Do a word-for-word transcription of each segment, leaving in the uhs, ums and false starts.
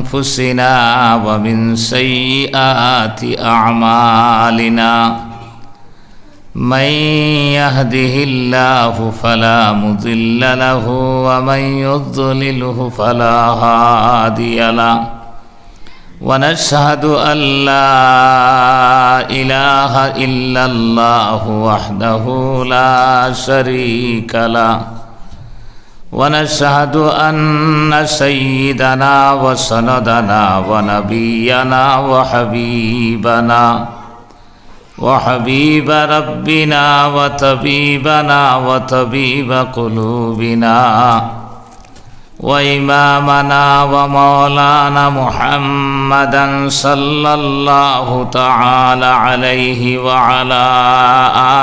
أنفسنا ومن سيئات أعمالنا. من يهده الله فلا مضل له ومن يضلله فلا هادي له. ونشهد أن لا إله إلا الله وحده لا شريك له. ونشهد أن سيدنا وسندنا ونبينا وحبيبنا وحبيب ربنا وطبيبنا وطبيب قلوبنا وإمامنا ومولانا محمدا صلى الله تعالى عليه وعلى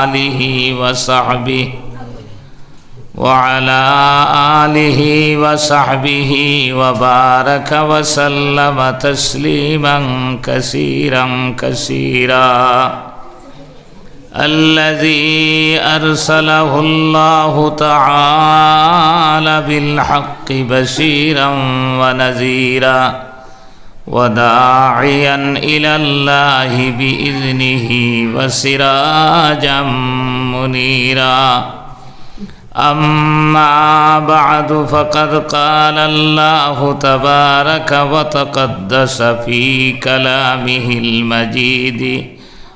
آله وصحبه وعلى آله وصحبه وبارك وسلم تسليما كثيرا كثيرا. الذي أرسله الله تعالى بالحق بشيرا ونذيرا وداعيا إلى الله بإذنه وسراجا منيرا. أما بعد، فقد قال الله تبارك وتقدس في كلامه المجيد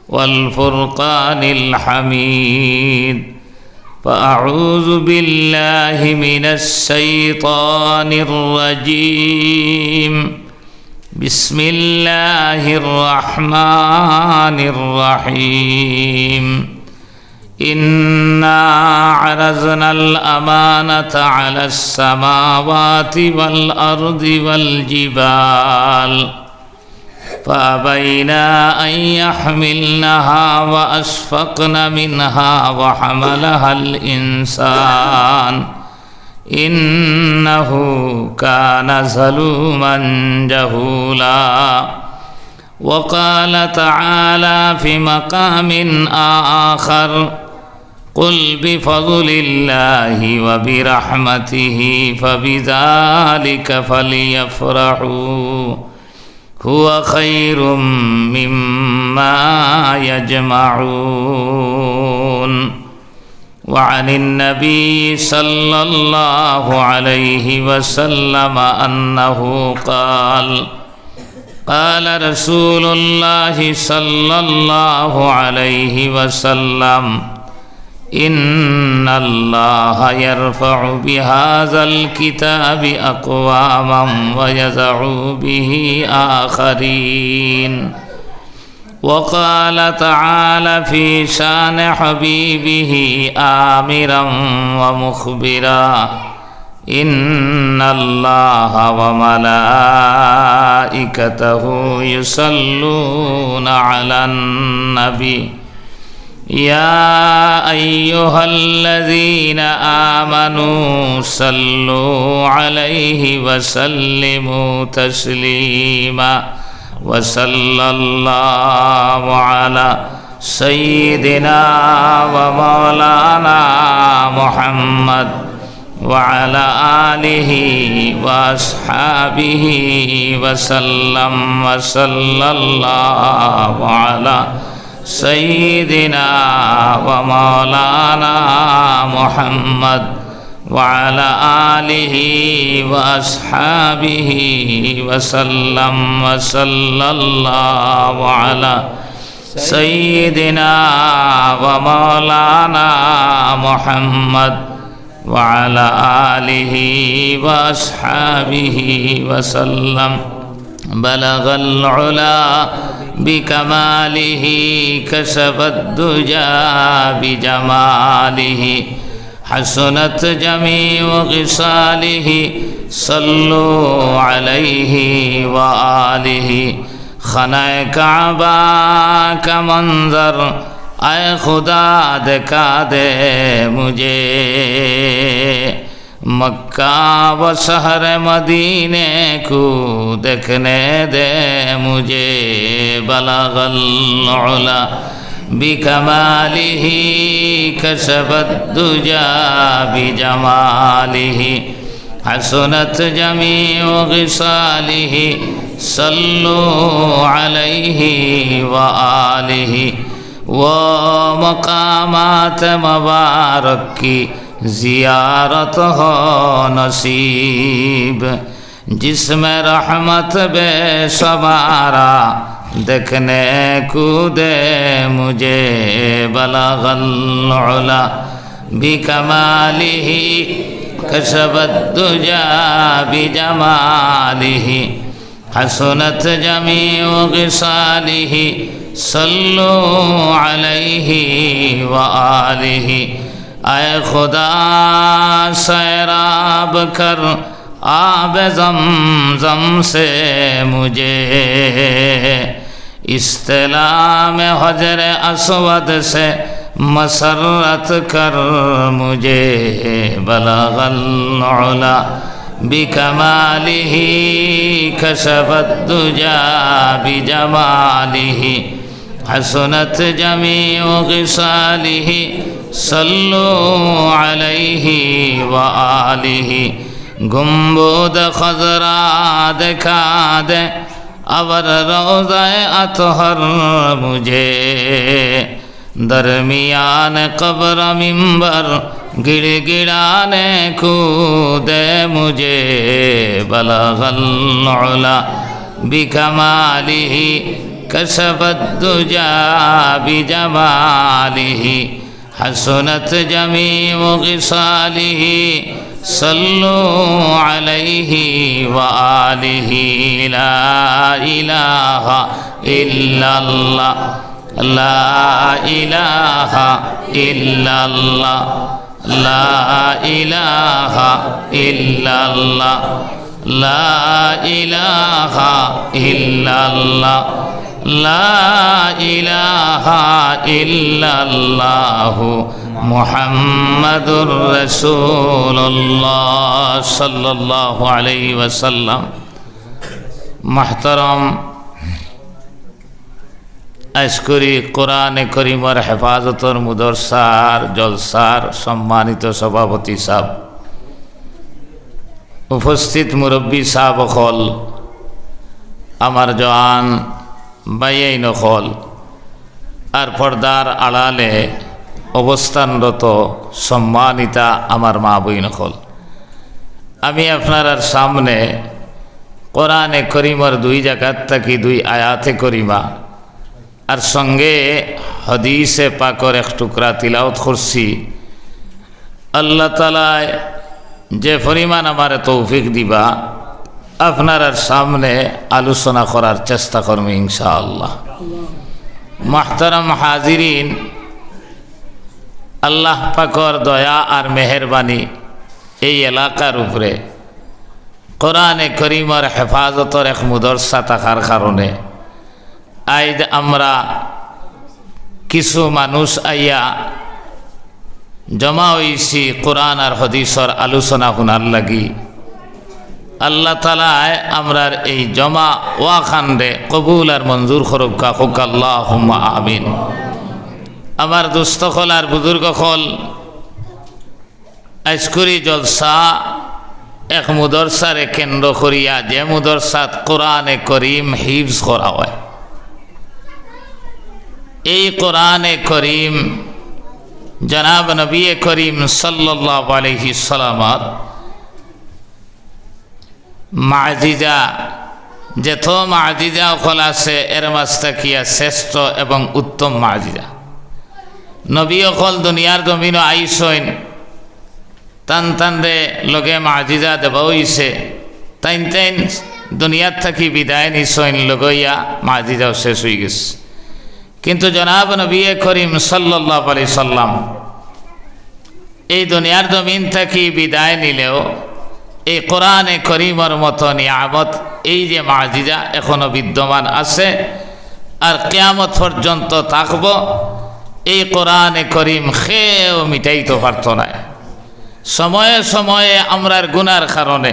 والفرقان الحميد، فأعوذ بالله من الشيطان الرجيم. بسم الله الرحمن الرحيم. إنا عرضنا الأمانة على السماوات والأرض والجبال فأبين أن يحملنها وأشفقن منها وحملها الإنسان إنه كان ظلوما جهولا. وقال تعالى في مقام آخر: قل بفضل الله وبرحمته فبذلك فليفرحوا هو خير مما يجمعون. وعن النبي صلى الله عليه وسلم أنه قال: قال رسول الله صلى الله عليه وسلم: إن الله يرفع بهذا الكتاب أقواما ويضع به آخرين. وقال تعالى في شان حبيبه آمرا ومخبرا: إن الله وملائكته يصلون على النبي، يا أيها الذين آمنوا صلوا عليه وسلموا تسليما. وصلى الله على سيدنا ومولانا محمد وعلى آله وأصحابه وسلم. وصلى الله على سيدنا ومولانا محمد وعلى آله وأصحابه وسلم. وصلى الله على سيدنا ومولانا محمد وعلى آله وأصحابه وسلم. بلغ العلا بكماله، كشف الدجى بجماله، حسنت جميع خصاله، صلوا عليه وآله۔ خانہ کعبہ کا منظر، اے خدا دکھا دے مجھے، مکہ و شہر مدینے کو دیکھنے دے مجھے۔ بلغ العلا بکمالہ، کشف الدجی بجمالہ، حسنت جميع خصاله، صلوا عليه وآله۔ وہ مقامات مبارک کی زیارت ہو نصیب، جس میں رحمت بے شمارا دیکھنے کو دے مجھے۔ بلغ العلا بکمالہ، کشف الدجی بجمالہ، حسنت جمیع خصالہ، صلوا علیہ وآلہ۔ اے خدا، سیراب کر آب زمزم سے مجھے، استلام حجر اسود سے مسرت کر مجھے۔ بلغ العلا بکمالہ، کشف الدجی بجمالہ، حسنت جمیع خصالہ، صلوا علیہ وآلہ۔ گنبد خضرا دکھا دے ابر روضہ اطہر مجھے، درمیان قبر منبر گڑگڑانے کو دے مجھے۔ بلغ العلا بکمالہ، کشف الدجی بجمالہ، حسنت جمیع خصالہ، صلوا علیہ وآلہ۔ لا الہ الا اللہ، لا الہ الا اللہ، لا الہ الا اللہ، لا الہ الا اللہ، لا الہ الا اللہ، محمد رسول اللہ صلی اللہ علیہ وسلم۔ محترم আইজকুরি কোরআনে করিমর হেফাজতর মুদরসার জলসার সম্মানিত সভাপতি সাব, উপস্থিত মুরব্বী সাব অকল, আমার জওয়ান ভাইয়াইন অকল, আর পর্দার আড়ালে অবস্থানরত সম্মানিতা আমার মা বইন অকল, আমি আপনারার সামনে কোরআনে করিমর দুই জাগাত থাকি দুই আয়াতে করিমা আর সঙ্গে হাদিসে পাকর এক টুকরা তিলাওত করছি। আল্লাহ তাআলায় যে পরিমাণ আমারে তৌফিক দিবা, আপনারার সামনে আলোচনা করার চেষ্টা করমু ইনশাআল্লাহ। মাহতারাম হাজিরিন, আল্লাহ পাকর দয়া আর মেহেরবানি এই এলাকার উপরে কোরআনে করিমর হেফাজতর এক মুদরসা থাকার কারণে আইজ আমরা কিছু মানুষ আইয়া জমা অইছি কোরআন আর হাদিসর আলোচনা হুনার লাগি। আল্লাহ তাআলায় আমরার এই জমা ওয়াখানরে কবুল আর মঞ্জুর করউক্কা, কউক্কা আল্লাহুম্মা আমিন। আমার দোস্ত অকল আর বুজুর্গ অকল, আইজকুরি জলসা এক মুদরসারে কেন্দ্র করিয়া, যে মুদরসাত কোরআনে করিম হিফজ করা অয়। এই কোরআনে করিম জনাব নবী করিম সাল্লাল্লাহু আলাইহি সাল্লামর মাজেজা, যত মাজেজা অকল আছে, এর মাঝ থাকিয়া শ্রেষ্ঠ এবং উত্তম মাজেজা। নবী অকল দুনিয়ার জমিনো আইছইন, তান তানরে লগে মাজেজা দেওয়া অইছে, তাইন তাইন দুনিয়ার থাকি বিদায় নিছইন, লগইয়া মাজেজাও শেষ অইগেছে। কিন্তু জনাব নবী করিম সাল্লাল্লাহু আলাইহি সাল্লাম এই দুনিয়ার জমিন থাকি বিদায় নিলেও এই কোরআনে করিমর মতো নিয়ামত, এই যে মাজেজা এখনো বিদ্যমান আছে আর কিয়ামত পর্যন্ত থাকবো, এই কোরআনে করিম কেউ মিটাইতো পারতো নায়। সময়ে সময়ে আমরার গুনার কারণে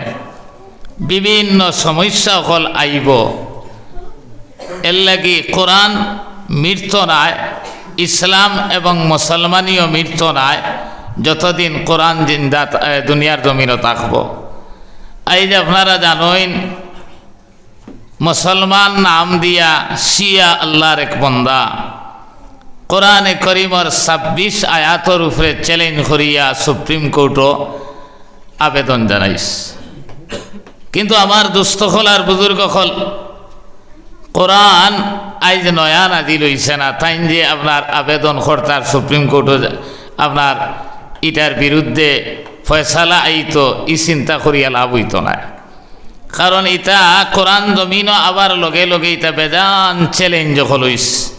বিভিন্ন সমস্যা অকল আইবো। এর লাগি কোরআন মিটতো নায়, ইসলাম এবং মুসলমানিও মিটতো নায়, যতদিন কোরআন জিন্দা থা-, এ, দুনিয়ার জমিনো থাকবো। আইজ আপনারা জানইন, মুসলমান নাম দিয়া শিয়া আল্লাহর এক বন্দা কোরআনে করিমর ছাব্বিশ আয়াতর উপরে চ্যালেঞ্জ করিয়া সুপ্রিম কোর্টো আবেদন জানাইছ। কিন্তু আমার দোস্ত অকল আর বুজুর্গ অকল, কোরআন আইজ নয়া নাজিল অইছে না, তাইন যে আপনার আবেদন করতার সুপ্রিম কোর্টো যে আপনার ইটার বিরুদ্ধে ফয়সালা আইতো, ই চিন্তা করিয়া লাভ অইতো না। কারণ ইটা কোরআন জমিনো আবার লগে লগে ইটা বেজান চ্যালেঞ্জ অকল অইছে।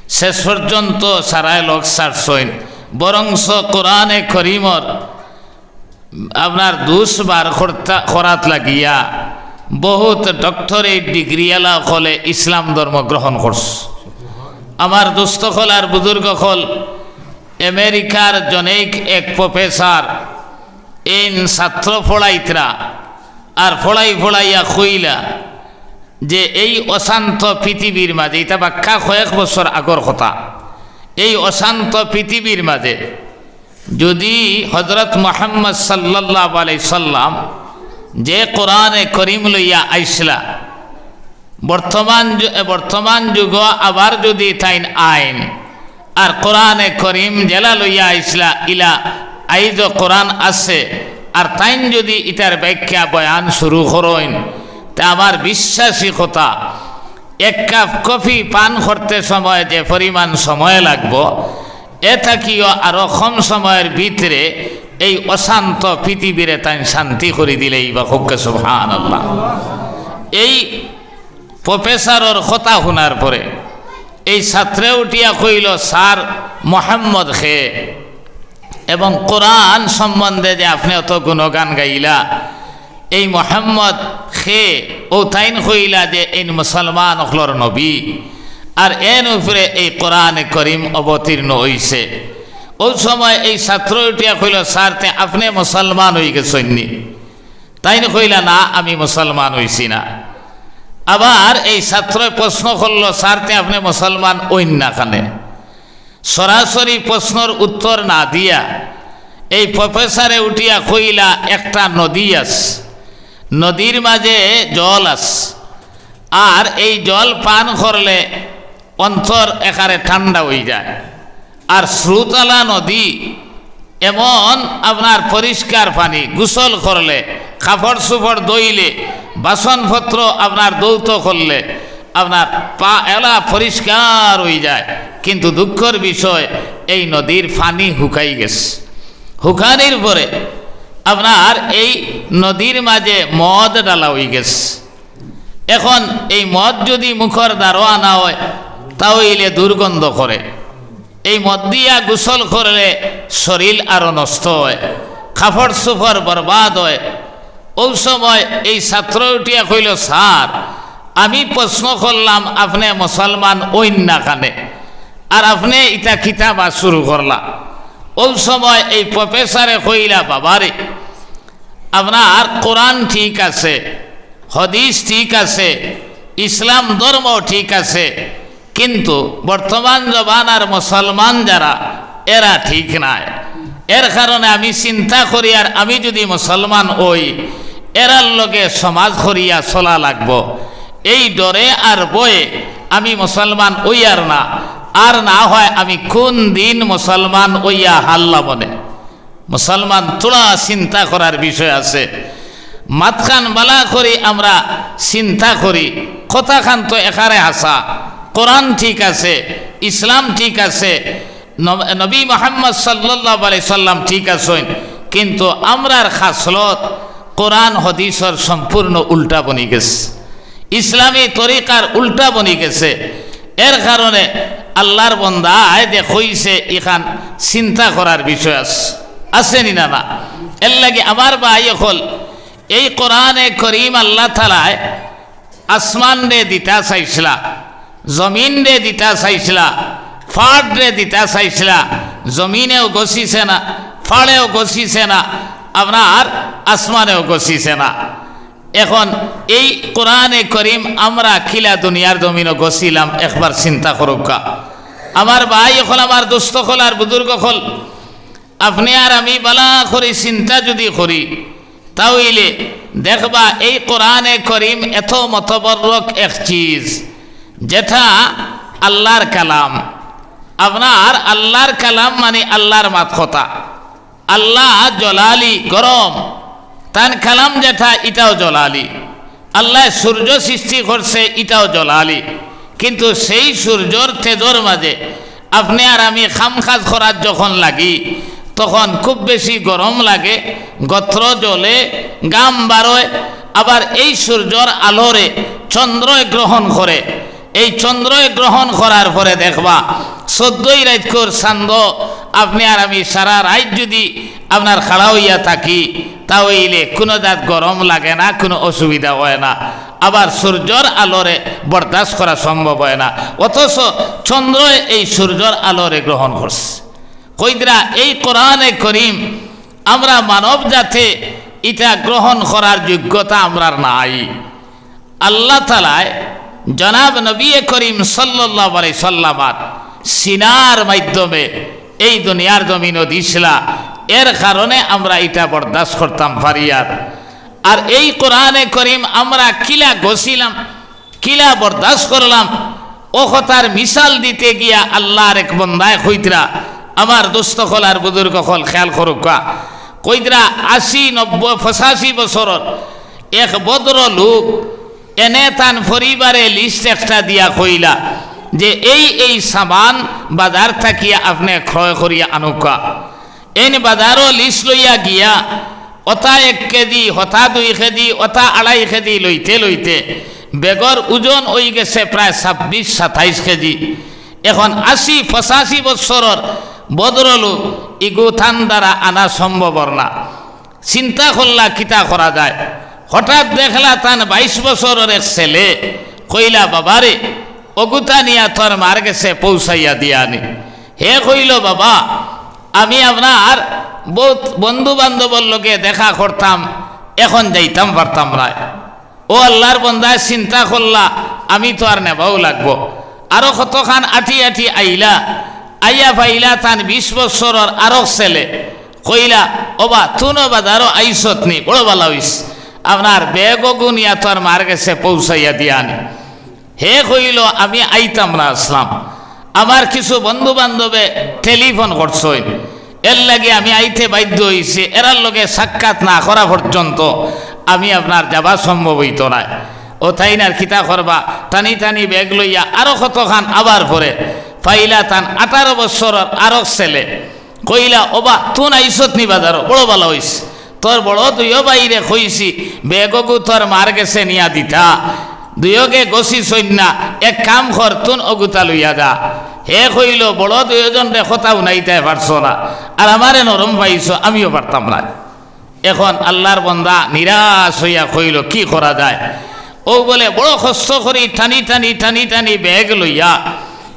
শেষ পর্যন্ত সারায় লগ ছাড়ছইন, বরঞ্চ কোরআনে করিমর আপনার দুষ বার করতা-, করাত লাগিয়া বহুত ডক্টরেট ডিগ্রিআলা অকলে ইসলাম ধর্ম গ্রহণ করছে। আমার দোস্ত অকল আর বুজুর্গ অকল, আমেরিকার জনৈক এক প্রফেসর এইন ছাত্র পড়াইতরা, আর পড়াই পড়াইয়া কইলা যে এই অশান্ত পৃথিবীর মাঝে, ইটা বাক্কা কয়েক বছর আগর কথা, এই অশান্ত পৃথিবীর মাঝে যদি হযরত মুহাম্মদ সাল্লাল্লাহু আলাইহি সাল্লাম যে কোরআনে করিম লইয়া আইছলা, বর্তমান যু-, এ, বর্তমান যুগো আবার যদি তাইন আইন আর কোরআনে করিম যেলা লইয়া আইছলা, ইলা আইজও কোরআন আছে, আর তাইন যদি ইটার ব্যাখ্যা বয়ান শুরু করইন, তে আমার বিশ্বাসী কথা, এক কাপ কফি পান করতে সময় যে পরিমাণ সময় লাগবো, এ থাকিও আরো কম সময়র ভিতরে এই অশান্ত পৃথিবীরে তাইন শান্তি করি দিলাইবা। কউক্কা সুবহানাল্লাহ। এই প্রফেসরর কথা হুনার পরে এই ছাত্রে উঠিয়া কইল, "স্যার, মোহাম্মদ খে এবং কোরআন সম্বন্ধে যে আপনে অত গুণগান গাইলা, এই মোহাম্মদ খে, অউ তাইন কইলা যে এইন মুসলমান অকলর নবী, আর এন উপরে এই কোরআনে করিম অবতীর্ণ অইছে।" অউ সময় এই ছাত্র উঠিয়া কইল, "স্যার, তে আপনে মুসলমান অইগেছইন নি?" তাইন কইলা, "না, আমি মুসলমান অইছি না।" আবার এই ছাত্রয় প্রশ্ন করল, "স্যার, তে আপনে মুসলমান অইন না কেনে?" সরাসরি প্রশ্নর উত্তর না দিয়া এই প্রফেসরে উঠিয়া কইলা, "একটা নদী আছে, নদীর মাঝে জল আছে, আর এই জল পান করলে অন্তর একারে ঠান্ডা অইযায়, আর স্রোতআলা নদী এমন আপনার পরিষ্কার পানি, গোসল করলে, কাপড় চোপড় ধইলে, বাসনপত্র আপনার ধৌত করলে, আপনার পা এলা পরিষ্কার অইযায়। কিন্তু দুঃখর বিষয়, এই নদীর পানি হুকাই গেছে। হুকানির পরে আপনার এই নদীর মাঝে মদ ঢালা অইগেছে। এখন এই মদ যদি মুখর দ্বারো আনা অয়, তা অইলে দুর্গন্ধ করে। এই মদ দিয়া গোসল করলে শরীর আরো নষ্ট অয়, কাপড় চোপড় বরবাদ অয়।" অউ সময় এই ছাত্র উঠিয়া কইল, "স্যার, আমি প্রশ্ন করলাম আপনে মুসলমান অইন না কেনে, আর আপনে ইটা কিতা বা শুরু করলা?" অউ সময় এই প্রফেসরে কইলা, "বাবারে, আপনার কোরআন ঠিক আছে, হাদিস ঠিক আছে, ইসলাম ধর্ম ঠিক আছে, কিন্তু বর্তমান জমানার মুসলমান যারা, এরা ঠিক নায়। এর কারণে আমি চিন্তা করি, আর আমি যদি মুসলমান অই, এরার লগে সমাজ করিয়া চলা লাগবো। এই ডরে আর ভয়ে আমি মুসলমান অইয়ার না, আর না হয় আমি কোন দিন মুসলমান অইয়া হারলাম অনে।" মুসলমান, থুড়া চিন্তা করার বিষয় আছে। মাতখান বালা করি আমরা চিন্তা করি, কথাখান তো একারে হাছা, কোরআন ঠিক আছে, ইসলাম ঠিক আছে, নব-, নবী মুহাম্মদ সাল্লাল্লাহু আলাইহি সাল্লাম ঠিক আছইন, কিন্তু আমরার খাসলত কোরআন হাদিসর সম্পূর্ণ উল্টা বনি গেছে। ইসলামী তরিকার উল্টা বনি গেছে। এর কারণে আল্লাহর বন্দায় যে কইছে, ইখান চিন্তা করার বিষয় আছে, আছে নি না? না। এর লাগি আমার ভাই অকল, এই কোরআনে করিম আল্লাহ তাআলায় আসমানরে দিতা চাইছলা, জমিনরে দিতা চাইছলা, ফাড়রে দিতা চাইছলা, জমিনেও গছিছে না, ফাড়েও গছিছে না, আপনার আসমানেও গছিছে না। এখন এই কোরআনে করিম আমরা কিলা দুনিয়ার জমিনো গছিলাম, একবার চিন্তা করউক্কা। আমার ভাই অকল, আমার দোস্ত অকল আর বুজুর্গ অকল, আপনে আর আমি বালা করি চিন্তা যদি করি, তা অইলে দেখবা, এই কোরআনে করিম এত মতবরক এক চিজ, যেটা আল্লাহর কালাম। আপনার আল্লাহর কালাম মানে আল্লাহর মাত কথা। আল্লাহ জলালি, গরম, তান কালাম যেটা, ইটাও জলালি। আল্লায় সূর্য সৃষ্টি করছে, ইটাও জলালি। কিন্তু সেই সূর্যর তেজর মাঝে আপনে আর আমি কাম কাজ করার যখন লাগি, তখন খুব বেশি গরম লাগে, গত্র জ্বলে, ঘাম বারয়। আবার এই সূর্যর আলোরে চন্দ্রয় গ্রহণ করে। এই চন্দ্রয় গ্রহণ করার পরে দেখবা, চৌদ্দই রাইতকুর চান্দ, আপনে আর আমি সারা রাইত যুদি আপনার খাড়া অইয়া থাকি, তা অইলে কুনু জাত গরম লাগে না, কুনু অসুবিধা অয় না। আবার সূর্যর আলোরে বরদাস্ত করা সম্ভব অয় না, অথচ চন্দ্রয় এই সূর্যর আলোরে গ্রহণ করছে। কইরা, এই কোরআনে করিম আমরা মানব জাতে ইটা গ্রহণ করার যোগ্যতা আমরার নাই। আল্লাহ তাআলায় জনাব নবী করিম সাল্লাল্লাহু আলাইহি সাল্লামার সিনার মাধ্যমে এই দুনিয়ার জমিনো দিছলা, এর কারণে আমরা ইটা বরদাস্ত করতাম পারিয়ার। আর এই কোরআনে করিম আমরা কিলা গছিলাম, কিলা বরদাস্ত করলাম, অউ কথার মিসাল দিতে গিয়া আল্লাহর এক বন্দায় কইরা, আমার দোস্ত অকল আর বুজুর্গ অকল খেয়াল করউক্কা, কইরা আশি, নব্বই, পঁচাশি বছরর এক ভদ্র লোক এনে তান পরিবারে লিস্ট একটা দিয়া কইলা যে এই এই সামান বাজার থাকিয়া আপনে ক্রয় করিয়া আনউক্কা। এইন বাজারো লিস্ট লইয়া গিয়া অতা এক কেজি, হতা দুই কেজি, অতা আড়াই কেজি লইতে লইতে ব্যাগর ওজন অইগেছে প্রায় ছাব্বিশ সাতাইশ কেজি। এখন আশি পঁচাশি বছরর ভদ্রলোক, ইগু তান দ্বারা আনা সম্ভবর না। চিন্তা করলা কিতা করা যায়। হঠাৎ দেখলা তান বাইশ বছরর এক ছেলে, কইলা, "বাবারে, অগুতা নিয়া তোর মার গেছে পৌঁছাইয়া দিয়া আনি।" হে কইল, "বাবা, আমি আপনার বউত বন্ধু বান্ধবর লগে দেখা করতাম, এখন যাইতাম পারতাম নায়।" অউ আল্লাহর বন্দায় চিন্তা করলা, "আমি তো আর নেবাউ লাগবো।" আরো কতখান আটি আটি আইলা, আইয়া পাইলা তান বিশ বছরর আরক ছেলে। কইলা, "ওবা, তুনও বাজারো আইছত নি, বড় ভালা অইছে। আপনার ব্যাগ অগু নিয়া তোর মার গেছে পৌঁছাইয়া দিয়া আনি।" হে কইল, "আমি আইতাম না আছলাম, আমার কিছু বন্ধু বান্ধবে টেলিফোন করছইন, এর লাগি আমি আইতে বাধ্য অইছি, এরার লগে সাক্ষাৎ না করা পর্যন্ত আমি আপনার যাবা সম্ভব অইতো নায়।" অউ তাইন আর কিতা করবা, টানি টানি ব্যাগ লইয়া আরো কতখান আবার পরে পাইলা তান আঠারো বছরর আরক ছেলে। কইলা, "ওবা, তুন আইছত নি বাজারো, বড় ভালা অইছে। তোর বড় দুইও ভাইরে কইছি, ব্যাগ অগু তোর মার গেছে নিয়া দিতা। দুইওগে গছিছইন না, এক কাম কর, তুন অগুতা লইয়া যা।" হে কইল, "বড় দুইওজনরে কথা হুনাইতায় পারছো না, আর আমারে নরম পাইছো, আমিও পারতাম না।" এখন আল্লাহর বন্দা নিরাশ অইয়া কইল, "কি করা যায়?" অউ বলে বড় কষ্ট করি টানি টানি, টানি টানি ব্যাগ লইয়া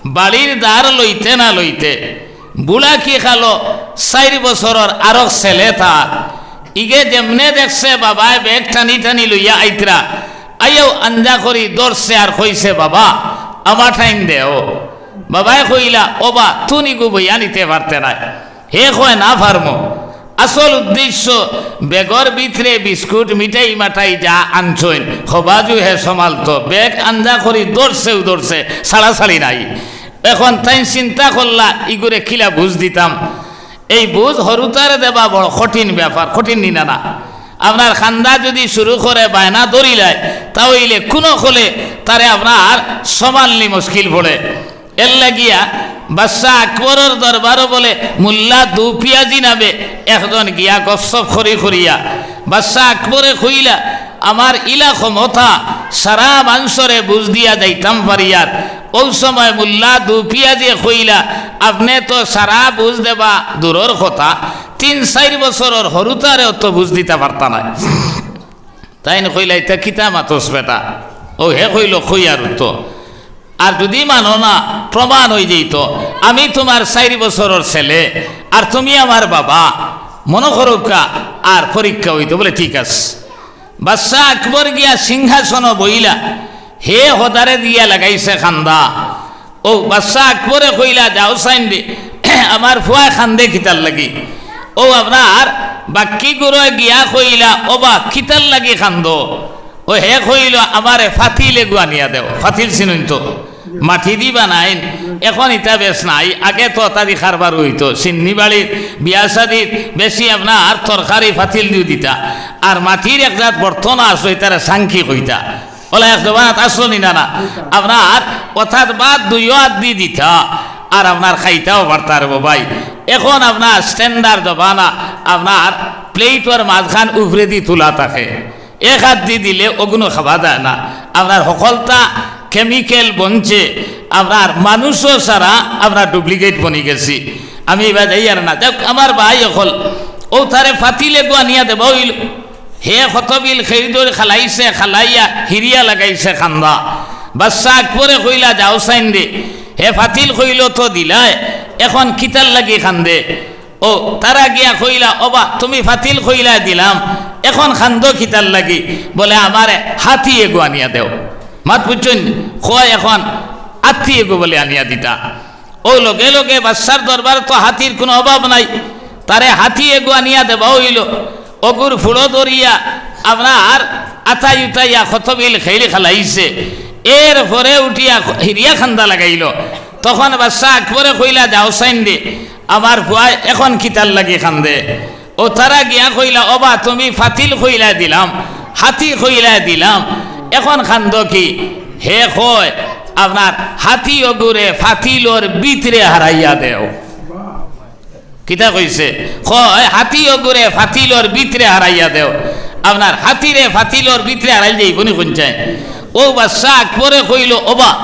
বাড়ির দ্বার লইতে না লইতে বুড়া কি খালো চাইর বছরর আরক ছেলে তার, ইগে যেমনে দেখছে বাবায় ব্যাগ টানি টানি লইয়া আইতরা, আইয়াউ আঞ্জা করি ধরছে আর কইছে, "বাবা, আমার টাইম দেও।" বাবায় কইলা, "ওবা, তুন ইগু বইয়া নিতে পারতে নায়।" হে কয়, "না পারমু।" আসল উদ্দেশ্য, ব্যাগর ভিতরে বিস্কুট, মিঠাই মাঠাই যা আনছইন, হবাজু হে সমালতো, ব্যাগ আঞ্জা করি ধরছেউ ধরছে, ছাড়াছাড়ি নাই। এখন তাইন চিন্তা করলা, "ইগুরে কিলা বুঝ দিতাম?" এই বুঝ হুরুতারে দেবা বড় কঠিন ব্যাপার, কঠিন নি না? না, আপনার কান্দা যুদি শুরু করে, বায়না ধরিলায়, তা অইলে কুনু কলে তারে আপনার সমালনি মুশকিল পড়ে। এর লাগিয়া বাদশা আকবরর দরবারো বলে মুল্লা দুপিয়াজি নামে একজন গিয়া গফসফ করি করিয়া বাদশা আকবরে কইলা, "আমার ইলা ক্ষমতা, সারা মানষরে বুঝ দিয়া যাইতাম পারিয়ার।" অউ সময় মুল্লা দুপিয়াজিয়ে কইলা, "আপনে তো সারা বুঝ দেবা দূরর কথা, তিন চাইর বছরর হুরুতারেও তো বুঝ দিতা পারতা নায়।" তাইন কইলা, "ইতা কিতা মাতস বেটা?" অউ হে কইল, "কইয়ার তো, আর যুদি মানো না, প্রমাণ অইযাইতো, আমি তুমার চাইর বছরর ছেলে, আর তুমি আমার বাবা, মনো করউক্কা, আর পরীক্ষা অইতো।" বলে, "ঠিক আছে।" বাদশা আকবর গিয়া সিংহাসনো বইলা, হে হদারে দিয়া লাগাইছে কান্দা। অউ বাদশা আকবরে কইলা, "যাও চাইন রে, আমার ফুয়ায় কান্দে কিতার লাগি?" অউ আপনার বাক্কিগুরে গিয়া কইলা, "ওবা, কিতার লাগি কান্দো?" ও হে কইল, "আমারে ফাতিল এগু আনিয়া দেও।" ফাতিল চিনইন তো, মাটি দি বানাইন। এখন ইতা বেশ নাই, আগে তো অতা দি কারবার অইতো। চিন্নি বাড়ির বিয়া শাদিত বেশি আপনার তরকারি ফাতিল দিও দিতা, আর মাটির এক জাত বর্তন আছে, ইতারে সাংকি কইতা। অলা এক জমানাত আছলো নি না? না, আপনার অথাত ভাত দুইও আত দি দিতা, আর আপনার খাইতাও পারতা রে বা ভাই। এখন আপনার standard জমানা, আপনার প্লেটর মাঝখান উপরেদি তুলা থাকে, এক আত দি দিলে অগুনো খাওয়া যায় না। আপনার হকলতা chemical বনছে, আপনার মানুষও সারা আপনার duplicate বনি গেছি। আমি এবার যাই আর না, যাউক, আমার ভাই অকল, অউ তারে ফাতিল এগু আনিয়া দেবা অইল। হে কতবিল খেইর দরি খালাইছে, খালাইয়া হিরিয়া লাগাইছে কান্দা। বাদশা আকবরে কইলা, "যাও চাইন দে।" হে ফাতিল কইল তো দিলায়, এখন কিতার লাগি কান্দে? ও তারা গিয়া কইলা, "ওবা, তুমি ফাতিল কইলা দিলাম, এখন কান্দো কিতার লাগি?" বলে, "আমারে হাতি এগু আনিয়া দেও।" মাত বুঝছইন? কয়, "এখন হাতি এগু বলে আনিয়া দিতা।" ও লগে লগে বাদশার দরবার তো হাতির কুনু অভাব নাই, তারে হাতি এগু আনিয়া দেবা অইল। অগুর ফুড়ো ধরিয়া আপনার আতাই উতাইয়া কতবিল খেইর খালাইছে। এর পরে উঠিয়া হিরিয়া কান্দা লাগাইল। তখন বাদশা আকবরে কইলা, "যাও চাইন দে, আমার পুয়ায় এখন কিতার লাগি কান্দে?" ও তারা গিয়া কইলা, "ওবা, তুমি ফাতিল কইলা দিলাম, হাতি কইলা দিলাম, এখন কান্দো কি?" হে কয়, "আপনার হাতি অগুরে ফাতিলর ভিতরে হারাইয়া দেও।" কিতা কইছে? কয়, "হাতি অগুরে ফাতিলর ভিতরে হারাইয়া দেও।" আপনার হাতিরে ফাতিলর ভিতরে হারাইল যাইবো নি কুনচায়? ও বাদশা আকবরে কইল, "ওবা,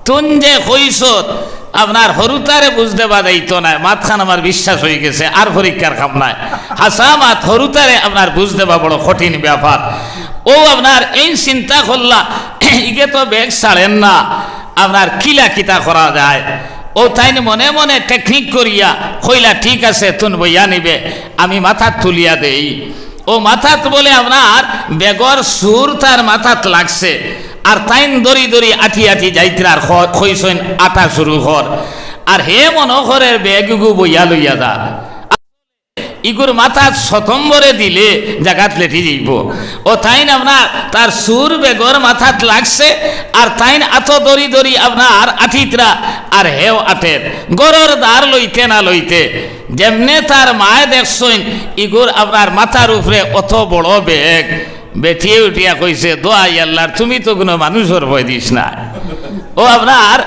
তুন যে কইছত, আপনার হুরুতারে বুঝ দেবা যাইতো নায়, মাতখান আমার বিশ্বাস অই গেছে, আর পরীক্ষার কাম নাই। হাছা মাত, হুরুতারে আপনার বুঝ দেবা বড় কঠিন ব্যাপার।" ও আপনার এইন চিন্তা করলা, ইগে তো বেগ ছাড়ের না, আপনার কিলা কিতা করা যায়। ও তাইন মনে মনে technique করিয়া কইলা, "ঠিক আছে, তুন বইয়া নিবে, আমি মাথাত তুলিয়া দেই।" ও মাথাত বলে আপনার বেগর সুর তার মাথাত লাগছে, আর তাইন দরি দরি আটি আটি যাইতরা, আর খ-, কইছইন, "আটা শুরু কর।" আর হে মনো করের বেগগু বইয়া লইয়া যা। ইগুর মাথাত সতম্বরে দিলে জাগাত লেটি যাইবো। ও তাইন আপনার তার সুর বেগর মাথাত লাগছে, আর তাইন আতো দরি দরি আপনার আটিতরা, আর হেও আটের। গরর দার লইতে না লইতে যেমনে তার মায়ে দেখছইন, ইগুর আপনার মাথার উপরে অত বড় বেগ, বেটিয়ে উঠিয়া কইছে, "দোয়াই আল্লাহর, তুমি তো কুনু মানুষর ভয় দিছ না।" ও আপনার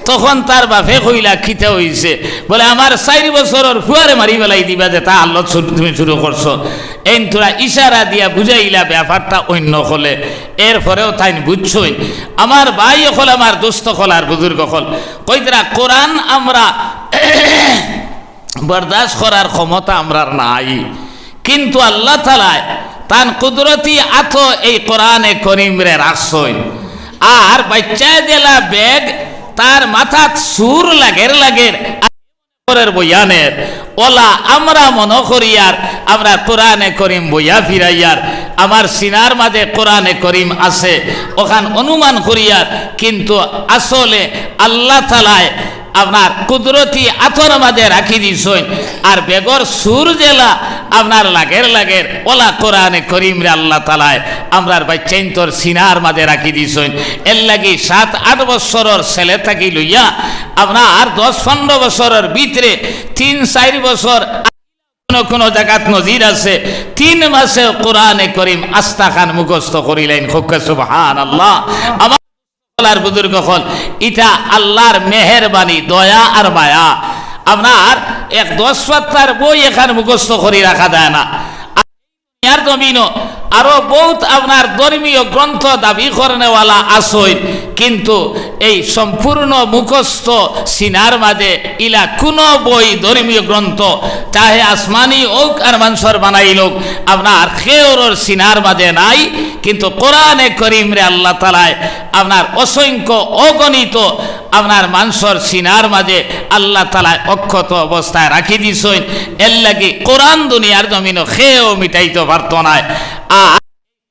তখন তার বাপে কইলা, "কিতা অইছে?" বলে, "আমার চাইর বছরর ফুয়ারে মারি ফালাই দিবা, যেতা হালত শুরু, তুমি শুরু করছো।" এইন থুড়া ইশারা দিয়া বুঝাইলা ব্যাপারটা অইন্য অকলে। এর পরেও তাইন বুঝছইন। আমার ভাই অকল, আমার দোস্ত অকল, আর বুজুর্গ অকল, কইতরা কোরআন আমরা বরদাস্ত করার ক্ষমতা আমরার নাই, কিন্তু আল্লাহ তাআলায় তান কুদরতি আতো এই কোরআনে করিমরে রাখছইন। আর বাইচ্চায় যেলা বেগ তার মাথাত সুর লাগের লাগের করের বয়ানের, অলা আমরা মনো করিয়ার, আমরা কোরআনে করিম বইয়া ফিরাইয়ার, আমার সিনার মাঝে কোরআনে করিম আছে, অখান অনুমান করিয়ার, কিন্তু আসলে আল্লাহ তাআলায় আপনার কুদরতি আতর মাঝে রাখি দিছইন। আর বেগর সুর যেলা আপনার লাগের লাগের, অলা কোরআনে করিমরে আল্লাহ তাআলায় আমরার বাইচ্চাইন্তর সিনার মাঝে রাখি দিছইন। এর লাগি সাত আট বছরর ছেলে থাকি লইয়া আপনার দশ পনেরো বছরর ভিতরে তিন চাইর বছর কুনু কুনু জাগাত নজির আছে, তিন মাসে কোরআনে করিম আস্তাখান মুখস্থ করিলাইন। কউক্কা সুবহানাল্লাহ। আমার আল্লাহর বুজুর্গ অকল, ইটা আল্লাহর মেহেরবানি, দয়া আর মায়া। আপনার এক দশ পাতার বই এখান মুখস্থ করি রাখা যায় না। আর দুনিয়ার জমিনো আরো বহুত আপনার ধর্মীয় গ্রন্থ দাবি করনেওয়ালা আছইন, কিন্তু এই সম্পূর্ণ মুখস্থ সিনার মাঝে ইলা কুনু বই, ধর্মীয় গ্রন্থ, চাহে আসমানি অউক আর মানষর বানাইল অউক, আপনার কেউরর সিনার মাঝে নাই। কিন্তু কোরআনে করিমরে আল্লাহ তাআলায় আপনার অসংখ্য অগণিত আপনার মানষর সিনার মাঝে আল্লাহ তাআলায় অক্ষত অবস্থায় রাখি দিছইন। এর লাগি কোরআন দুনিয়ার জমিনো কেউ মিটাইতো পারতো নায়। আর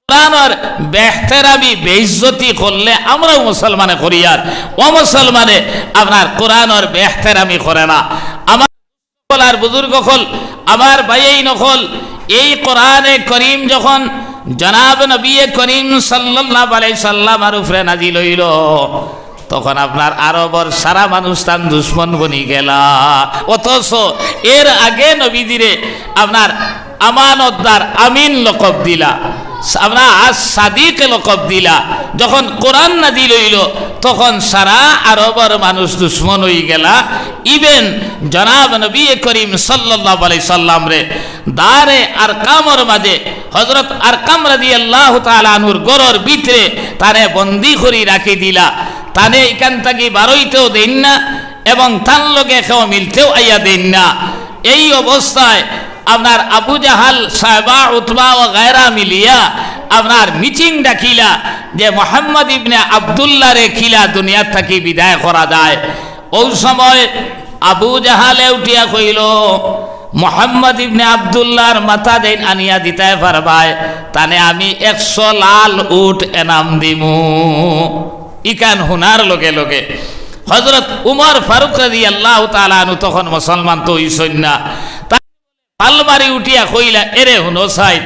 কোরআনর বেহতেরামি বেইজ্জতি করলে আমরাও মুসলমানে করিয়ার, অমুসলমানে আপনার কোরআনর বেহতেরামি করে না। আমার অকল আর বুজুর্গ অকল, আমার ভাইয়াইন অকল, এই কোরআনে করিম যখন জনাব নবী করিম সাল্লাল্লাহু আলাইহি সাল্লামর উপরে নাজিল অইলো, তখন আপনার আরবর সারা মানুষ তান দুশমন বনি গেলা। অথচ এর আগে নবীজিরে আপনার আমানতদার, আমিন লকব দিলা, আপনার আস সাদিক লকব দিলা। যখন কোরআন নাজিল অইলো, তখন সারা আরবর মানুষ দুশমন অই গেলা। Even জনাব নবী করিম সাল্লাল্লাহু আলাইহি সাল্লামরে দারে আরকামর মাঝে হযরত আরকাম রাদিয়াল্লাহু তাআলা আনহুর ঘরর ভিতরে তারে বন্দী করি রাখি দিলা। তারে ইখান থাকি বারইতেও দেইন না এবং তান লগে কেউ মিলতেও আইয়া দেইন না। এই অবস্থায় আপনার আবু জাহাল, সায়বা, উতবা ও গায়রা মিলিয়া আপনার meeting ডাকিলা যে মোহাম্মদ ইবনে আব্দুল্লাহরে কিলা দুনিয়ার থাকি বিদায় করা যায়। অউ সময় আবু জাহালে উঠিয়া কইলো, "মোহাম্মদ ইবনে আব্দুল্লাহর মাথা যেইন আনিয়া দিতায় পারবায়, তানে আমি একশো লাল উট এনাম দিমু।" ইখান হুনার লগে লগে হযরত উমর ফারুক রাদিয়াল্লাহু তাআলা আনহু তখন মুসলমান তো অইছইন না। পাল মারি উঠিয়া কইলা, "এরে হুনো সাইন,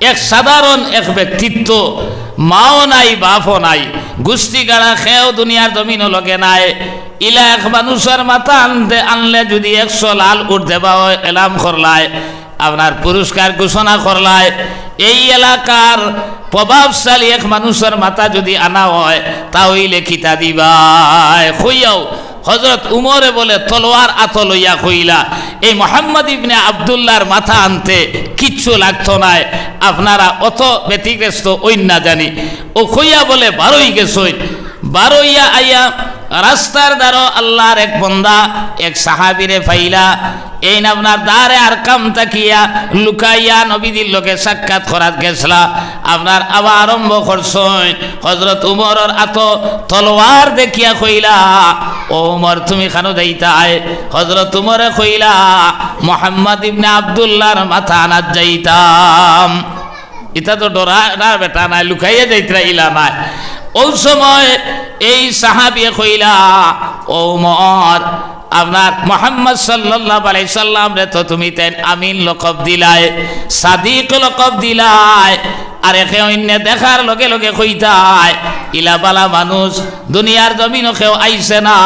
এক সাধারণ এক ব্যক্তিত্ব, মাও নাই, বাপও নাই, গুষ্টি গাড়া কেউ দুনিয়ার জমিনও লগে নাই। ইলা এক মানুষর মাথা আনতে আনলে যুদি একশো লাল উট দেবা অয়, এলাম করলায়, আপনার পুরস্কার ঘোষণা করলায়, এই এলাকার প্রভাবশালী এক মানুষর মাথা যুদি আনা অয়, তা অইলে কিতা দিবায়?" কইয়াও হযরত উমরে বলে তলোয়ার আতো লইয়া কইলা, "এই মোহাম্মদ ইবনে আব্দুল্লাহর মাথা আনতে কিচ্ছু লাগতো নায়, আপনারা অত ব্যতিগ্রস্ত অইন না জানি।" অউ কইয়া বলে বারই গেছইন। বারইয়া আইয়া রাস্তার দ্বারো আল্লাহর এক বন্দা, এক সাহাবীরে পাইলা। এইন আপনার দারে আরকাম থাকিয়া লুকাইয়া নবীজির লগে সাক্ষাৎ করাত গেছলা। আপনার আবার আরম্ভ করছইন। হযরত উমরর আতো তলোয়ার দেখিয়া কইলা, "ও উমর, তুমি কানো যাইতায়?" হযরত উমরে কইলা, "মোহাম্মদ ইবনে আব্দুল্লাহর মাথা আনাত যাইতাম।" ইতা তো ডরা, না বেটা নায়, লুকাইয়া যাইতরা ইলা নায়। অউ সময় এই সাহাবিয়ে কইলা, "ও উমর, আপনার মোহাম্মদ সাল্লাল্লাহু আলাইহি সাল্লামরে তো তুমি তাইন আমিন লকব দিলায়, সাদিক লকব দিলায়, আর একে অইন্যে দেখার লগে লগে কইতায়, ইলা বালা মানুষ দুনিয়ার জমিনও কেউ আইছে না,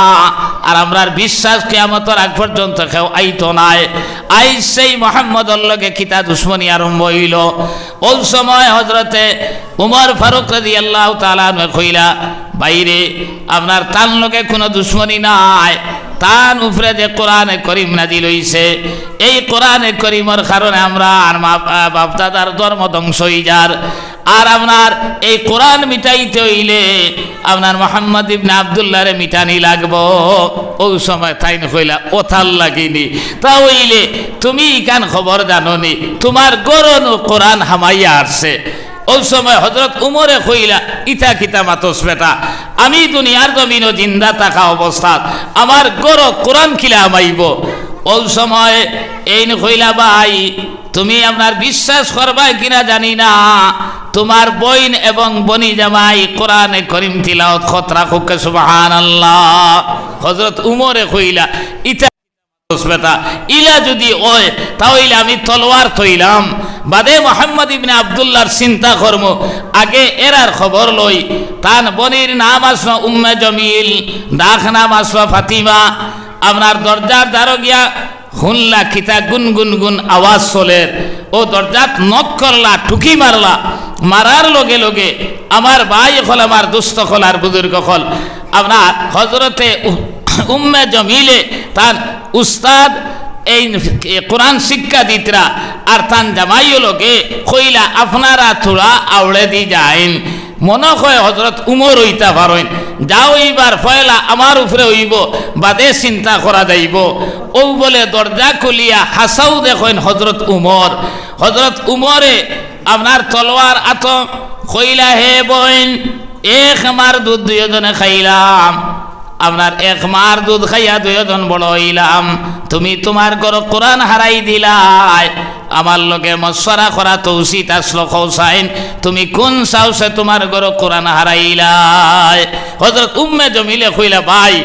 আর আমরার বিশ্বাস কিয়ামতর আগ পর্যন্ত কেউ আইতো নায়। আইজ সেই মোহাম্মদর লগে কিতা দুশমনি আরম্ভ অইলো।" অউ সময় হযরতে উমর ফারুক রাদিয়াল্লাহু তাআলা আনহু কইলা, "ভাইরে, আপনার তান লগে কুনু দুশমনি নাই, তান উপরে যে কোরআনে করিম নাজিল অইছে, এই কোরআনে করিমর কারণে আমরার মা-, বাপদাদার ধর্ম ধ্বংস অইযার। আর আপনার এই কোরআন মিটাইতে অইলে আপনার মোহাম্মদ ইবনে আব্দুল্লাহরে মিটানি লাগবো।" অউ সময় তাইন কইলা, "অতার লাগি নি, তা অইলে তুমি ইখান খবর জানো নি, তুমার ঘরো নু কোরআন হামাইয়া আরছে।" অউ সময় হযরত উমরে কইলা, "ইতা কিতা মাতস বেটা? আমি দুনিয়ার জমিনো জিন্দা থাকা অবস্থাত আমার ঘরো কোরআন কিলা হামাইবো?" অউ সময় এইন কইলা, "ভাই, তুমি আপনার বিশ্বাস করবায় কিনা জানি না, তুমার বইন এবং বনি জামাই কোরআনে করিম তিলাওত করতরা, কউক্কা সুবহানাল্লাহ।" হযরত উমরে কইলা, "ইতা বেটা, ইলা যুদি অয়, তা অইলে আমি তলোয়ার থইলাম, বাদে মোহাম্মদ ইবনে আব্দুল্লাহর চিন্তা করমু, আগে এরার খবর লই।" তান বনির নাম আছলো উম্মে জমিল, ডাক নাম আছলো ফাতিমা। আপনার দরজার দ্বারো গিয়া হুনলা কিতা গুন গুন গুন আওয়াজ চলের। অউ দরজাত knock করলা, টুকি মারলা, মারার লগে লগে আমার ভাই অকল, আমার দোস্ত অকল আর বুজুর্গ অকল, আপনার হযরতে উ-, উম্মে জমিলে তান উস্তাদ এই কোরআন শিক্ষা দিতরা, আর তান জামাইও লগে কইলা, "আপনারা থুড়া আওড়েদি যাইন।" মনো কয় হযরত উমর অইতা পারইন। যাও, ইবার ফয়লা আমার উপরে অইবো, বাদে চিন্তা করা যাইবো। অউ বলে দরজা খুলিয়া হাছাউ দেখইন হযরত উমর। হযরত উমরে আপনার তলোয়ার আতো কইলা, "হে বইন, এক মার দুধ দুইওজনে খাইলাম, আপনার এক মার দুধ খাইয়া দুইওজন বড় অইলাম, তুমি তুমার ঘরো কোরআন হারাই দিলায়, আমার লগে মশওয়ারা করা তো উচিত আছলো, কও চাইন, তুমি কুন সাহসে তুমার ঘরো কোরআন হারাইলায়?" হযরত উম্মে জমিলে কইলা, "ভাই,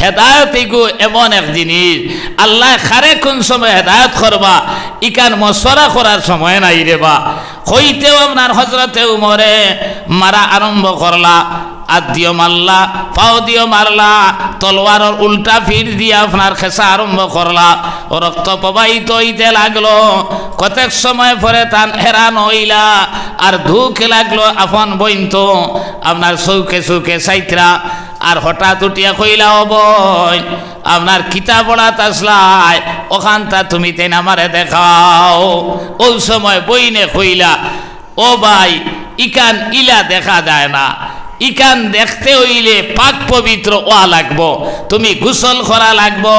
হেদায়ত ইগু এমন এক জিনিস, আল্লায় কারে কুন সময় হেদায়ত করবা, ইখান মশওয়ারা করার সময় নাই রে বা। কইতেউ আপনার হজরতে উমরে মারা আরম্ভ করলা, আত দিও মারলা, পাও দিও মারলা, তলোয়ারর উল্টা পিঠ দিয়া আপনার খেসা আরম্ভ করলা। ও রক্ত প্রবাহিত অইতে লাগলো। কতক সময় পরে তান হেরান অইলা, আর দুখ লাগলো আপন বইন তো আপনার চউখে চউখে চাইতরা, আর হঠাৎ উঠিয়া কইলা, "ও বইন, আপনার কিতা পড়াত আছলায়, অখানতা তুমি তেন আমারে দেখাও।" অউ সময় বইনে কইলা, "ও ভাই, ইখান ইলা দেখা যায় না, ইখান দেখতে অইলে পাক পবিত্র অওয়া লাগবো, তুমি গোসল করা লাগবো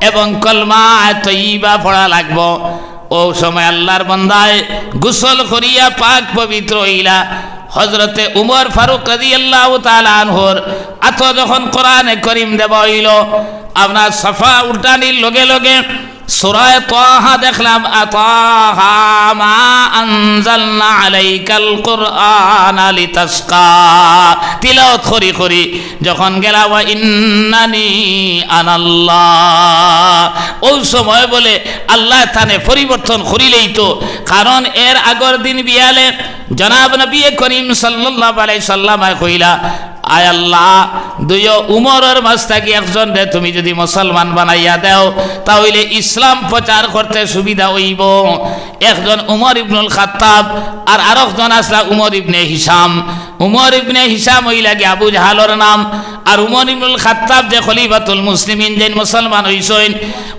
এবং কলমা তৈয়বা পড়া লাগবো।" অউ সময় আল্লার বান্দায় গোসল করিয়া পাক পবিত্র অইলা। হজরতে উমর ফারুক রাদিয়াল্লাহু তাআলা আনহুর আতো যখন কোরআনে করিম দেওয়া অইলো, আপনার সাফা উল্টানির লগে লগে সূরায়ে তাহা দেখলাম, "আ তাহা মা আনজালনা আলাইকাল কুরআনা লিতাশকা।" তিলাওয়াত করি করি যখন গেলা, "ওয়া ইন্নানি আনাল্লাহ", অউ সময় বলে আল্লায় তানে পরিবর্তন করিলাইতো। কারণ এর আগর দিন বিয়ালে জনাব নবী করিম সাল্লাল্লাহু আলাইহি সাল্লামে কইলা, "আয় আল্লাহ, দুইও উমরর মাঝ থাকি একজনরে তুমি যুদি মুসলমান বানাইয়া দেও, তা অইলে ইসলাম প্রচার করতে সুবিধা অইবো।" একজন উমর ইবনুল খাত্তাব, আর আরকজন আছলা উমর ইবনে হিশাম। উমর ইবনে হিশাম অইলা গি আবু জাহালর নাম, আর উমর ইবনুল খাত্তাব যে খলিফাতুল মুসলিমিন, যেইন মুসলমান অইছইন,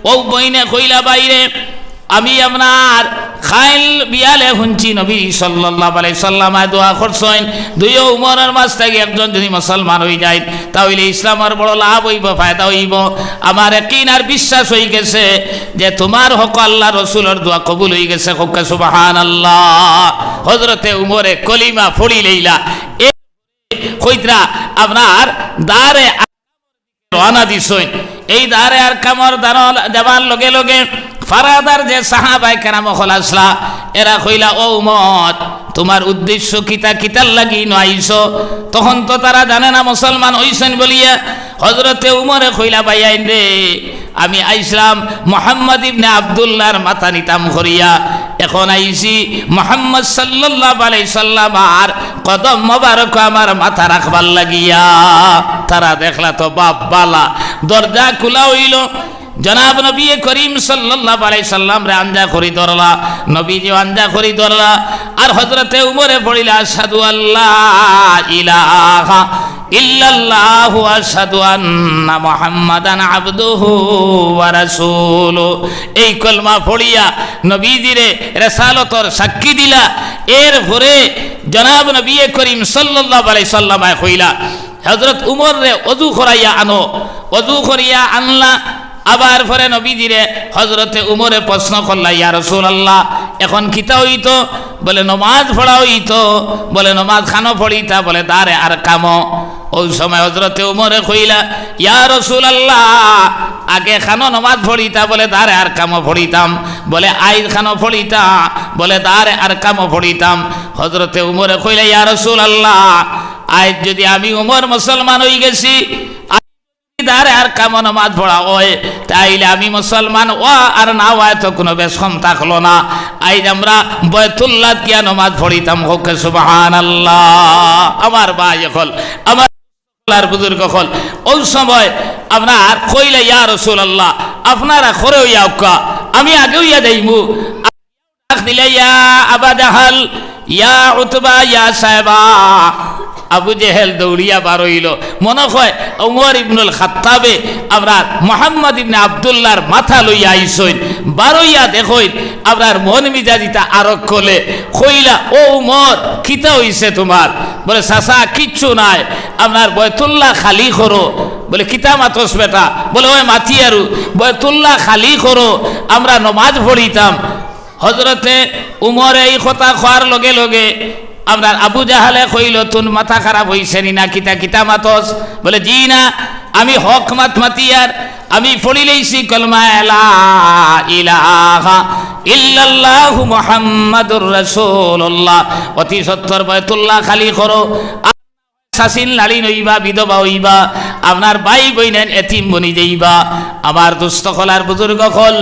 অউ বইনে কইলা, "ভাইরে, আমি আপনার কাইল বিয়ালে হুনছি নবী সাল্লাল্লাহু আলাইহি সাল্লামে দোয়া করছইন, দুইও উমরর মাঝ থাকি একজন যুদি মুসলমান অইযাইন, তা অইলে ইসলামর বড় লাভ অইবো, ফায়দা অইবো। আমার একিন আর বিশ্বাস অইগেছে যে তুমার হকো আল্লার রসুলর দোয়া কবুল অইগেছে।" কউক্কা সুবহানাল্লাহ। হজরতে উমরে কলিমা পড়িলাইলা। এ কইতরা আপনার দারে রওয়ানা দিছইন। এই দারে আরকামর দারল দেবার লগে লগে ফারাদার যে সাহাবায়ে কেরাম অকল আছলা, এরা কইলা, "ও উমর, তুমার উদ্দেশ্য কিতা, কিতার লাগি ইনো আইছো?" তখন তো তারা জানে না মুসলমান অইছইন বলিয়া। হজরতে উমরে কইলা, "ভাইয়াইন রে, আমি আইছলাম মুহাম্মদ ইবনে আব্দুল্লাহর মাথা নিতাম করিয়া, এখন আইছি মুহাম্মদ সাল্লাল্লাহু আলাইহি সাল্লামর কদম মোবারক আমার মাথা রাখবার লাগিয়া।" তারা দেখলা তো বাপ বালা, দরজা খুলা অইলো, জনাব নবী করিম সাল্লাল্লাহু আলাইহি সাল্লামরে আঞ্জা করি ধরলা, নবীজিও আঞ্জা করি ধরলা, আর হজরতে উমরে পড়িলা, "আশহাদু আল্লা ইলাহা ইল্লাল্লাহু ওয়া আশহাদু আন্না মুহাম্মাদান আবদুহু ওয়া রাসূলুহু।" এই কলমা পড়িয়া নবীজিরে রেসালতর সাক্ষী দিলা। এরপরে জনাব নবী করিম সাল্লাল্লাহু আলাইহি সাল্লামে কইলা, হজরত উমররে অজু করাইয়া আনো। অজু করিয়া আনলা। আবার পরে নবীজিরে হজরতে উমরে প্রশ্ন করলা, "ইয়া রাসূলুল্লাহ, এখন কিতা অইতো?" বলে, "নমাজ পড়া অইতো।" বলে, "নমাজ খানো পড়িতা?" বলে, "দারে আরকামো।" অউ সময় হজরতে উমরে কইলা, "ইয়া রাসূলুল্লাহ, আগে খানো নমাজ পড়িতা?" বলে, "দারে আরকামো পড়িতাম।" বলে, "আইজ খানো পড়িতা?" বলে, "দারে আরকামো পড়িতাম।" হজরতে উমরে কইলা, "ইয়া রাসূলুল্লাহ, আইজ যুদি আমি উমর মুসলমান অইগেছি, দারে আরকামো নমাজ পড়া অয়, তাইলে আমি মুসলমান অওয়া আর না অওয়ায় তো কুনু বেশ কম থাকলো না। আইজ আমরা বায়তুল্লাত গিয়া নমাজ পড়িতাম। কউক্কা সুবহানাল্লাহ। আমার ভাই অকল, আমার আল্লার বুজুর্গ অকল, অউ সময় আপনার কইলা, "ইয়া রাসূলুল্লাহ, আপনারা করে অইয়া আউক্কা, আমি আগে অইয়া যাইমু।" ডাক দিলা, "ইয়া আবা জাহাল, ইয়া উতবা, ইয়া শায়বা।" আবু জেহেল দৌড়িয়া বার অইলো। মনো কয় উমর ইবনুল খাত্তাবে আমরার মুহাম্মদ ইবনে আব্দুল্লাহর মাথা লইয়া আইছইন। বার অইয়া দেখইন আমরার মন মিজাজিতা আরক খোলে। কইলা, "ও উমর, কিতা অইছে তুমার?" বলে, "চাচা, কিচ্ছু নাই, আমরার বায়তুল্লাহ খালি করো।" বলে, "কিতা মাতস বেটা?" বলে, "ওই মাতিয়ারু, বায়তুল্লাহ খালি করো, আমরা নমাজ পড়িতাম।" হজরতে উমরে এই কথা কওয়ার লগে লগে আমরার আবু জাহালে কইলো, "তুন মাথা খারাপ অইছে নি না কিতা, কিতা মাতস?" বলে, "জি না, আমি হক মাত মাতিয়ার, আমি পড়িলাইছি কলমা লা ইলাহা ইল্লাল্লাহু মুহাম্মাদুর রাসূলুল্লাহ।" অতি সত্বর বায়তুল্লাহ খালি করো। শাসিন লাড়ি নইবা, বিধবা অইবা, আপনার ভাই বইনাইন এতিম বনি যাইবা। আমার দোস্ত অকল আর বুজুর্গ অকল,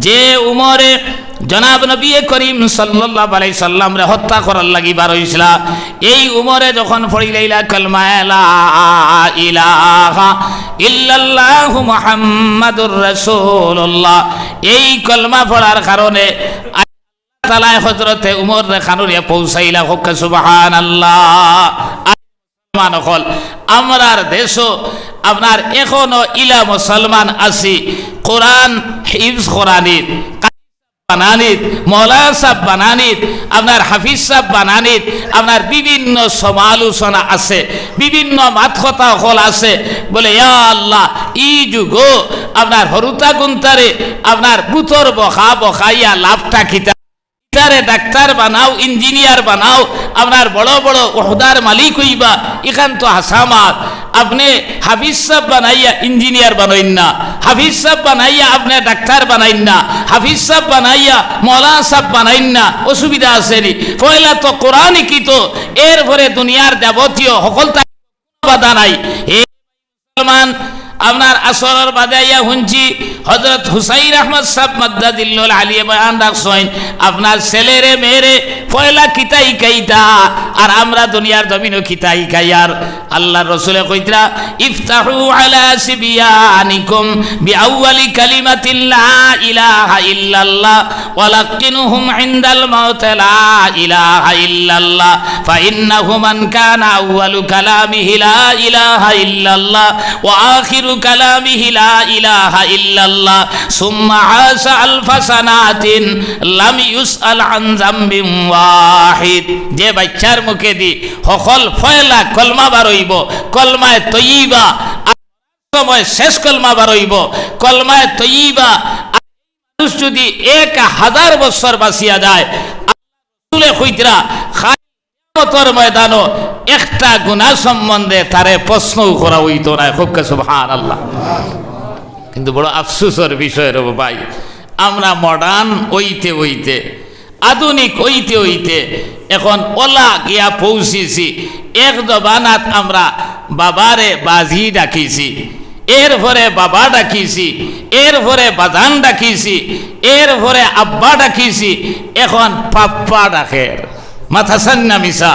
যে উমরে জনাব নবী করিম সাল্লাল্লাহু আলাইহি সাল্লামরে হত্যা করার লাগি বার অইছলা, এই উমরে যখন পড়িলাইলা কলমা লা ইলাহা ইল্লাল্লাহু মুহাম্মাদুর রাসূলুল্লাহ, এই কলমা পড়ার কারণে তালায় হযরতে উমররে কানো নিয়া পৌঁছাইলা, কউক্কা সুবহানাল্লাহ। আর মুসলমান অকল, আমরার দেশো আপনার এখনো ইলা মুসলমান আছি, কোরআন হিফজ করানিত, বানানিত, মৌলানা সাব বানানিত, আপনার হাফিজ সাব বানানিত, আপনার বিভিন্ন সমালোচনা আছে, বিভিন্ন মাত কথা অকল আছে। বলে, ইয়া আল্লাহ, ই যুগো আপনার হরুতা গুন্তারে আপনার বুতর বখা বখাইয়া লাভটা কিতা? তারে ডাক্তার বানাও, ইঞ্জিনিয়ার বানাও, আপনার বড় বড় ওহদার মালিক অইবা, ইখান তো হাছা মাত। আপনে হাফিজ সাব বানাইয়া ইঞ্জিনিয়ার বানাইন না, হাফিজ সাব বানাইয়া আপনে ডাক্তার বানাইন না, হাফিজ সাব বানাইয়া মৌলানা সাব বানাইন না, অসুবিধা আছে নি? পয়লা তো কোরআন হিকিতো, এরপরে দুনিয়ার যাবতীয় হকলতা বাধা নাই। হে মুসলমান, আপনার আসরর বাদে আইয়া হুনছি, হযরত হুসাইন আহমদ সাব মাদ্দাজিল্লুল আলিয়ে বয়ান রাখছইন, আপনার ছেলেরে মেয়েরে পয়লা কিতা হিকাইতা, আর আমরা দুনিয়ার জমিনো কিতা হিকাইয়ার। আল্লাহর রসুলে কইতরা, "ইফতাহু আলা সিবিয়ানিকুম বিআউয়ালি কালিমাতিন লা ইলাহা ইল্লাল্লাহ ওয়া লাক্কিনুহুম ইনদাল মাউতি লা ইলাহা ইল্লাল্লাহ, ফাইন্নাহু মান কানা আউয়ালু কালামিহি লা ইলাহা ইল্লাল্লাহ ওয়া আখিরু কালামিহি লা ইলাহা ইল্লাল্লাহ, সুম্মা আশা আলফা সানাতিন লাম ইউসআল আন যামবিন ওয়াহিদ।" যে বাইচ্চার মুখেদি হকল পয়লা কলমা বার অইবো, কলমায়ে তৈয়বা, আর সময় শেষ কলমা বার অইবো, কলমায়ে তৈয়বা। আর মানুষ যুদি এক হাজার বছর বাঁচিয়া যায়, আর রসুলে কইতরা, কিয়ামতর ময়দানো একটা গুনা সম্বন্ধে তারে প্রশ্নও করা অইতো নায়। কউক্কা সুবহানাল্লাহ। কিন্তু বড় আফসোসর বিষয় রে ভাই, আমরা modern অইতে অইতে, আধুনিক অইতে অইতে এখন অলা গিয়া পৌঁছিছি। এক জমানাত আমরা বাবারে বাজি ডাকিছি, এরপরে বাবা ডাকিছি, এরপরে বাজান ডাকিছি, এরপরে আব্বা ডাকিছি, এখন পাপ্পা ডাকের। মাত হাছা না মিছা?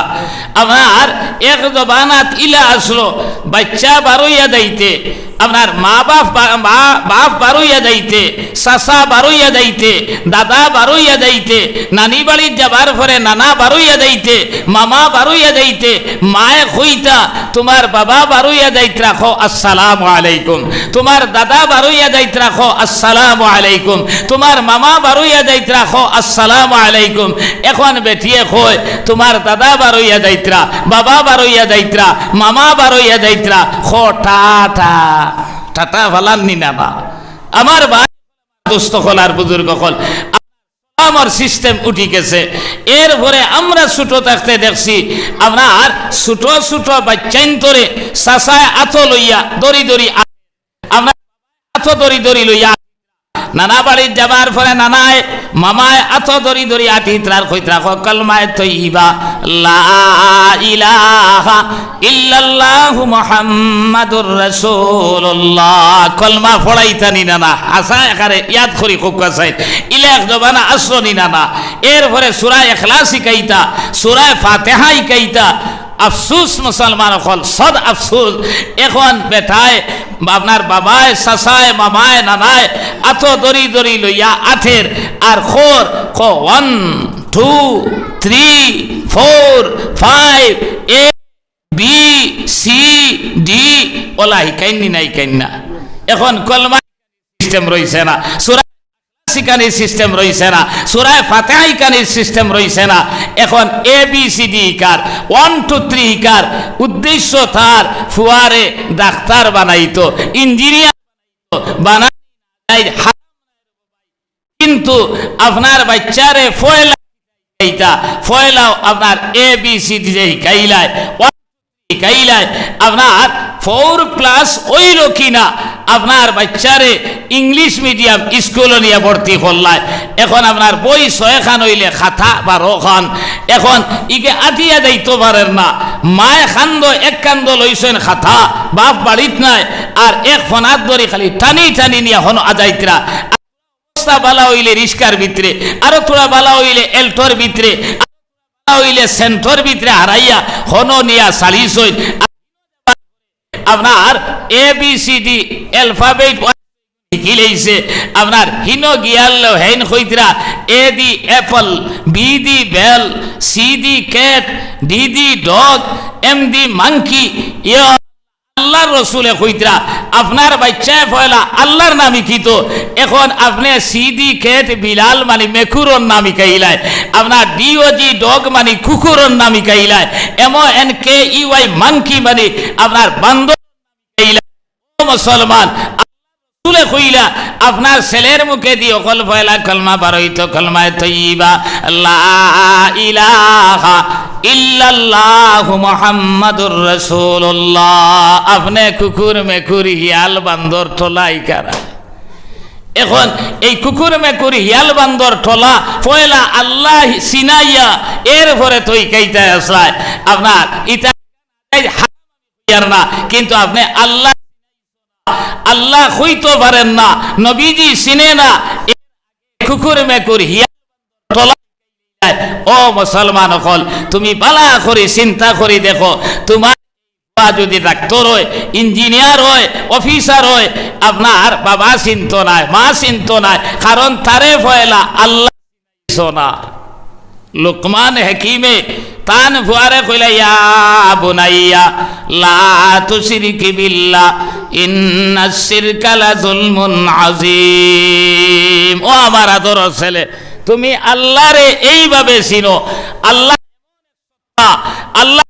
আপনার এক জমানাত ইলা আছলো, বাইচ্চা বার অইয়া যাইতে, আপনার মা বাপ বা-, মা বাপ বার অইয়া যাইতে, চাচা বার অইয়া যাইতে, দাদা বার অইয়া যাইতে, নানি বাড়িত যাবার পরে নানা বার অইয়া যাইতে, মামা বার অইয়া যাইতে, মায়ে কইতা, "তুমার বাবা বার অইয়া যাইতরা, কও আসসালামু আলাইকুম।" তুমার দাদা বার অইয়া যাইতরা, কও আসসালামু আলাইকুম। তুমার মামা বার অইয়া যাইতরা, কও আসসালামু আলাইকুম। এখন বেটিয়ে কয়, তুমার দাদা বার অইয়া যাইতরা, বাবা বার অইয়া যাইতরা, মামা বার অইয়া যাইতরা, কও টাটা। টাটা ফালান নি না বা? আমার ভাই, দোস্ত অকল আর বুজুর্গ অকল, আমার system উঠি গেছে। এরপরে আমরা ছোট থাকতে দেখছি, আপনার ছোট ছোট বাইচ্চাইন্তরে চাচায় আতো লইয়া দড়ি দড়ি আ-, আপনার আতো দড়ি দড়ি লইয়া, নানা বাড়িত যাবার পরে নানায়, মামায় আতো দড়ি দড়ি আটিতরা আর কইতরা, কও কলমায়ে তৈয়বা, লা ইলাহা ইল্লাল্লাহু মুহাম্মাদুর রাসূলুল্লাহ। কলমা পড়াইতা নি না না? হাছা একারে ইয়াদ করি কউক্কা চাই। ইলা এক জমানা আছলো নি না না? এরপরে সূরা ইখলাস হিকাইতা, সূরা ফাতিহা হিকাইতা। আফসুস মুসলমান অকল, সদ আফসুস। এখন বেটায়, আপনার বাবায়, চাচায়, মামায়, নানায় আতো দড়ি দড়ি লইয়া আটের আর কর, কও one, two, three, four, five, A, B, C, D, অলা হিকাইন নি না হিকাইন না? এখন কলমা system রইছে না, সূরা ইখলাস হিকানির system রইছে না, সূরা ফাতিহা হিকানির system রইছে না। এখন A B C D হিকার, one two three হিকার, উদ্দেশ্য তার ফুয়ারে ডাক্তার বানাইতো, ইঞ্জিনিয়ার বানাইতো, বানাই কিন্তু আপনার বাইচ্চারে পয়লা ইটা পয়লাও আপনার A B C D যে হিকাইলায়, one two three হিকাইলায়, আপনার four plus অইলো কি না, আপনার বাইচ্চারে ইংলিশ মিডিয়াম স্কুলো নিয়া ভর্তি করলায়। এখন আপনার বই ছয়খান অইলে খাতা বারোখান। এখন ইগে আটিয়া যাইতো পারের না। মায় কান্দো, এক কান্দো লইছইন খাতা, বাপ বাড়িত নাই, আর এক ফনাত ধরি খালি টানি টানি নিয়া হনো আজাইতরা। অবস্থা বালা অইলে রিস্কার ভিতরে, আরো থুড়া বালা অইলে এল্টোর ভিতরে, বালা অইলে সেন্টোর ভিতরে হারাইয়া হনো নিয়া ছাড়িছইন। আপনার A B C D alphabet শিখিলাইছে। আপনার হিনো গিয়ারলো হেইন কইতরা, এ দি apple, বি দি ball, সি দি cat, ডি দি dog, এম দি monkey। ইয়া আল্লার রসুলে কইতরা, আপনার বাইচ্চায় পয়লা আল্লার নামে কিতো? এখন আপনে সি দি cat বিলাল মানি মেকুরর নামে কাইলায়, আপনার ডি ও জি dog মানি কুকুরর নামে কাইলায়, M O N K E Y monkey মানি আপনার বান্দর কাইলায়। ও মুসলমান, রসুলে কইলা, আপনার ছেলের মুখেদি অকল পয়লা কলমা বারইতো, কলমায়ে তৈয়বা, লা ইলাহা ইল্লাল্লাহু মুহাম্মাদুর রাসূলুল্লাহ। আপনে কুকুর মেকুর হিয়াল বান্দর টলা ইকারা। এখন এই কুকুর মেকুর হিয়াল বান্দর টলা পয়লা আল্লাহ চিনাইয়া এরপরে তো ইকাইতায় আছলায়। আপনার ইতা আর না, কিন্তু আপনে আল্লাহ, আল্লাহ কইতো পারের না, নবীজি চিনে না, এ কুকুর মেকুর হিয়া টলা। ও মুসলমান অকল, তুমি বালা করি চিন্তা করি দেখো, তুমার বাবা যদি ডাক্তার অয়, ইঞ্জিনিয়ার অয়, অফিসার অয়, আপনার বাবা চিনতো নায়, মা চিনতো নায়, কারণ তারে পয়লা আল্লাহ চিনতো না। লুকমান হাকিমে তান ফুয়ারে কইলা, "ইয়া বুনাইয়া, লা তুশরিক বিল্লাহ, ইন্নাশ শিরকা লাযুলমুন আযীম।" ও আমার আদরর ছেলে, তুমি আল্লারে এইভাবে চিনো। আল্লাহ, আল্লাহ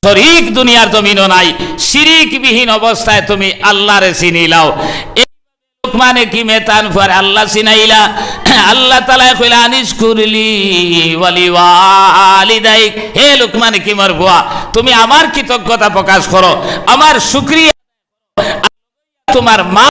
শরিক দুনিয়ার জমিনো নাই, শিরিক বিহীন অবস্থায় তুমি আল্লারে চিনিলাও। এই লুকমান হাকিমে তান ফুয়ারে আল্লাহ চিনাইলা। আল্লাহ তাআলায় কইলা, "আনিশকুরলি ওয়ালি ওয়ালিদাইক।" হে লুকমান হাকিমর ফুয়া, তুমি আমার কৃতজ্ঞতা প্রকাশ করো, আমার শুকরিয়া, তুমার মা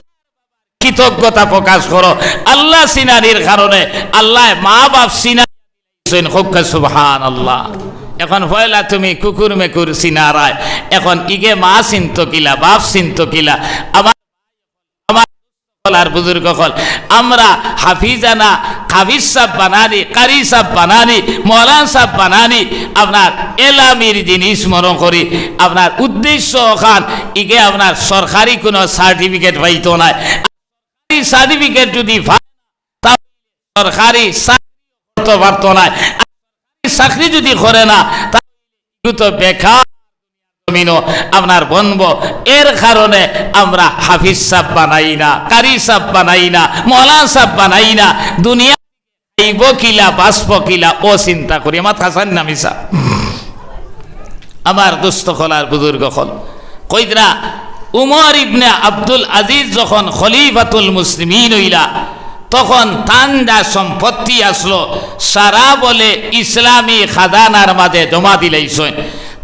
কৃতজ্ঞতা প্রকাশ করো। আল্লাহ চিনানির কারণে আল্লায় মা বাপ চিনা দিছইন, কউক্কা সুবহানাল্লাহ। এখন পয়লা তুমি কুকুর মেকুর চিনারায়, এখন ইগে মা চিনতো কিলা, বাপ চিনতো কিলা? আমার, আমার অকল আর বুজুর্গ অকল, আমরা হাফিজানা হাফিজ সাব বানানি, কারি সাব বানানি, মৌলানা সাব বানানি, আপনার এলামির জিনিস মনো করি, আপনার উদ্দেশ্য অখান, ইগে আপনার সরকারি কুনু সার্টিফিকেট পাইতো নায়। সার্টিফিকেট যদি পায়, তা সরকারি চাকরি করতো পারতো নায়। আর সরকারি চাকরি যদি করে না, তা তো বেকার জমিনো আপনার বনবো। এর কারণে আমরা হাফিজ সাব বানাই না, কারি সাব বানাই না, মৌলানা সাব বানাই না। দুনিয়া খাইবো কিলা, বাঁচবো কিলা, ও চিন্তা করি। আমার হাসান নামিসা, আমার দোস্ত অকল আর বুজুর্গ অকল, কইতরা, উমর ইবনে আব্দুল আজিজ যখন খলিফাতুল মুসলিমিন অইলা, তখন তান যা সম্পত্তি আছলো, সারা বলে ইসলামী খাজানার মাঝে জমা দিলাইছইন।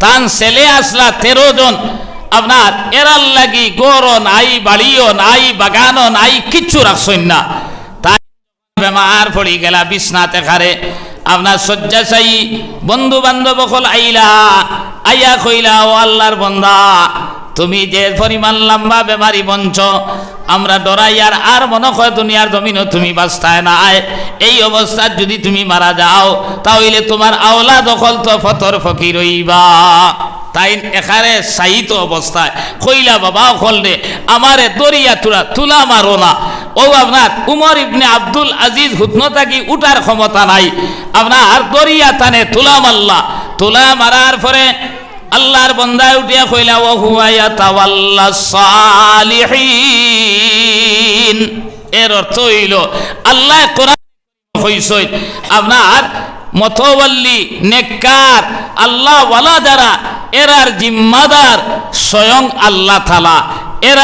তান ছেলে আছলা তেরো জন, আপনার এরার লাগি ঘরও নাই, বাড়িও নাই, বাগানও নাই, কিচ্ছু রাখছইন না। তাই বেমার পড়ি গেলা বিছনাত একারে। আপনার শয্যাশায়ী বন্ধু বান্ধব অকল আইলা, আইয়া কইলা, "ও আল্লার বন্দা, তুমি যে পরিমাণ লম্বা বেমারি বনছো, আমরা ডরাইয়ার, আর মনো কয় দুনিয়ার জমিনো তুমি বাঁচতায় নায়। এই অবস্থাত যদি তুমি মারা যাও, তা অইলে তুমার আওলাদ অকল তো ফতর ফকির অইবা।" তাইন একারে চাইতো অবস্থায় কইলা, "বাবা অকলরে, আমারে ধরিয়া থুড়া তুলা মারো না।" ও আপনার উমর ইবনে আব্দুল আজিজ হুতনো থাকি উঠার ক্ষমতা নাই, আপনার ধরিয়া তানে তুলা মারলা। তুলা মারার পরে আল্লার বন্দায় উঠিয়া কইলা, "ওয়া হুয়া ইয়াতাওয়াল্লা সালিহিন।" এর অর্থ অইলো, আল্লায় কোরআন কইছইন, আপনার মতওয়াল্লি, নেককার, আল্লাহওয়ালা যারা, এরার জিম্মাদার স্বয়ং আল্লাহ তাআলা। এরা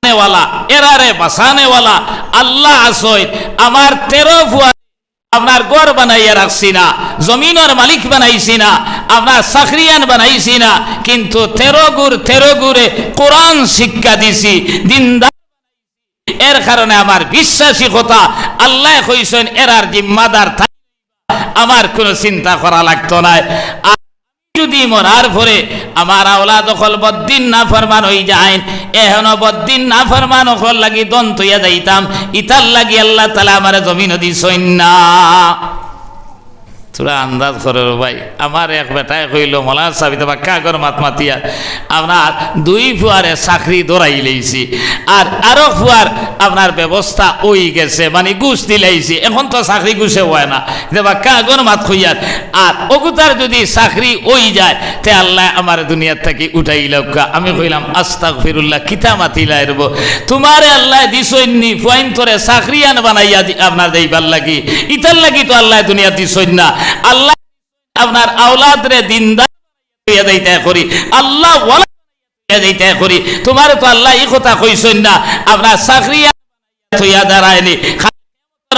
নেওয়ালা, এরারে বাঁচানেওয়ালা আল্লাহ আছইন। আমার তেরো ফুয়া আপনার ঘর বানাইয়া রাখছি না, জমিনর মালিক বানাইছি না, আপনার চাকরিয়ান বানাইছি না, কিন্তু তেরো গুর তেরো গুরে কোরআন শিক্ষা দিছি, দিনদার। এর কারণে আমার বিশ্বাসী কথা, আল্লায় কইছইন, এরার জিম্মাদার থাকি আমার কুনু চিন্তা করা লাগতো নায়। আর যুদি মরার পরে আমার আওলাদ অকল বদ্দিন নাফরমান অইযাইন, এখনো বদ্দিন নাফরমান অকলর লাগি ধন থইয়া যাইতাম, ইতার লাগি আল্লাহ তাআলায় আমারে জমিনো দিছইন না। থুড়া আন্দাজ করো রে ভাই, আমার এক বেটায় কইলো, "মৌলানা সাব, ইতা বাক্কা আগর মাত মাতিয়ার, আপনার দুই ফুয়ারে চাকরি ধরাইলাইছি, আর আরক ফুয়ার আপনার ব্যবস্থা অইগেছে, মানি ঘুষ দিলাইছি, এখন তো চাকরি ঘুষে অয় না।" ইতা বাক্কা আগর মাত কইয়ার। আর অগুতার যুদি চাকরি অইযায়, তে আল্লায় আমারে দুনিয়ার থাকি উঠাইলাউক্কা। আমি কইলাম, "আস্তাগফিরুল্লাহ, কিতা মাতিলায় রে বা? তুমারে আল্লায় দিছইন নি ফুয়াইন্তরে চাকরিয়ান বানাইয়া দি-, আপনার দেইবার লাগি, ইতার লাগি তো আল্লায় দুনিয়াত দিছইন না। আল্লায় আপনার আওলাদরে দিনদার অইয়া যাইতা করি, আল্লাহওয়ালা অইয়া যাইতা করি। তুমারে তো আল্লায় ই কথা কইছইন না, আপনার চাকরিয়ান থইয়া দাঁড়াইনি।"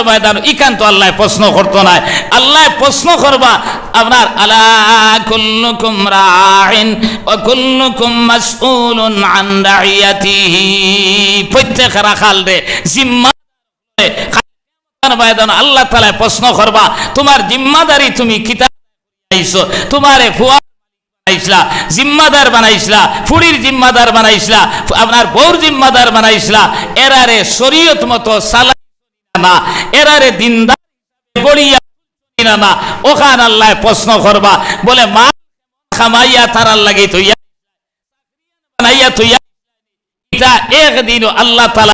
ময়দান ইখান তো আল্লায় প্রশ্ন করতো নায়। আল্লায় প্রশ্ন করবা আপনার, "আলা কুল্লুকুম রাইন ওয়া কুল্লুকুম মাসউলুন আন রাইয়াতিহি।" প্রত্যেক রাখালরে জিম্মা, ময়দান আল্লাহ তাআলায় প্রশ্ন করবা, "তুমার জিম্মাদারি তুমি কিতা আইছো? তুমারে ফুয়া বানাইছলা, জিম্মাদার বানাইছলা, ফুড়ির জিম্মাদার বানাইছলা, আপনার বউর জিম্মাদার বানাইছলা, এরারে শরীয়ত মতো চালাইলা না, এরারে দিনদার গড়িয়া না, না।" অখান আল্লায় প্রশ্ন করবা, বলে, "মা কামাইয়া তারার লাগি থইয়া, বানাইয়া থইয়া।" ইতা একদিনও আল্লাহ তাআলায়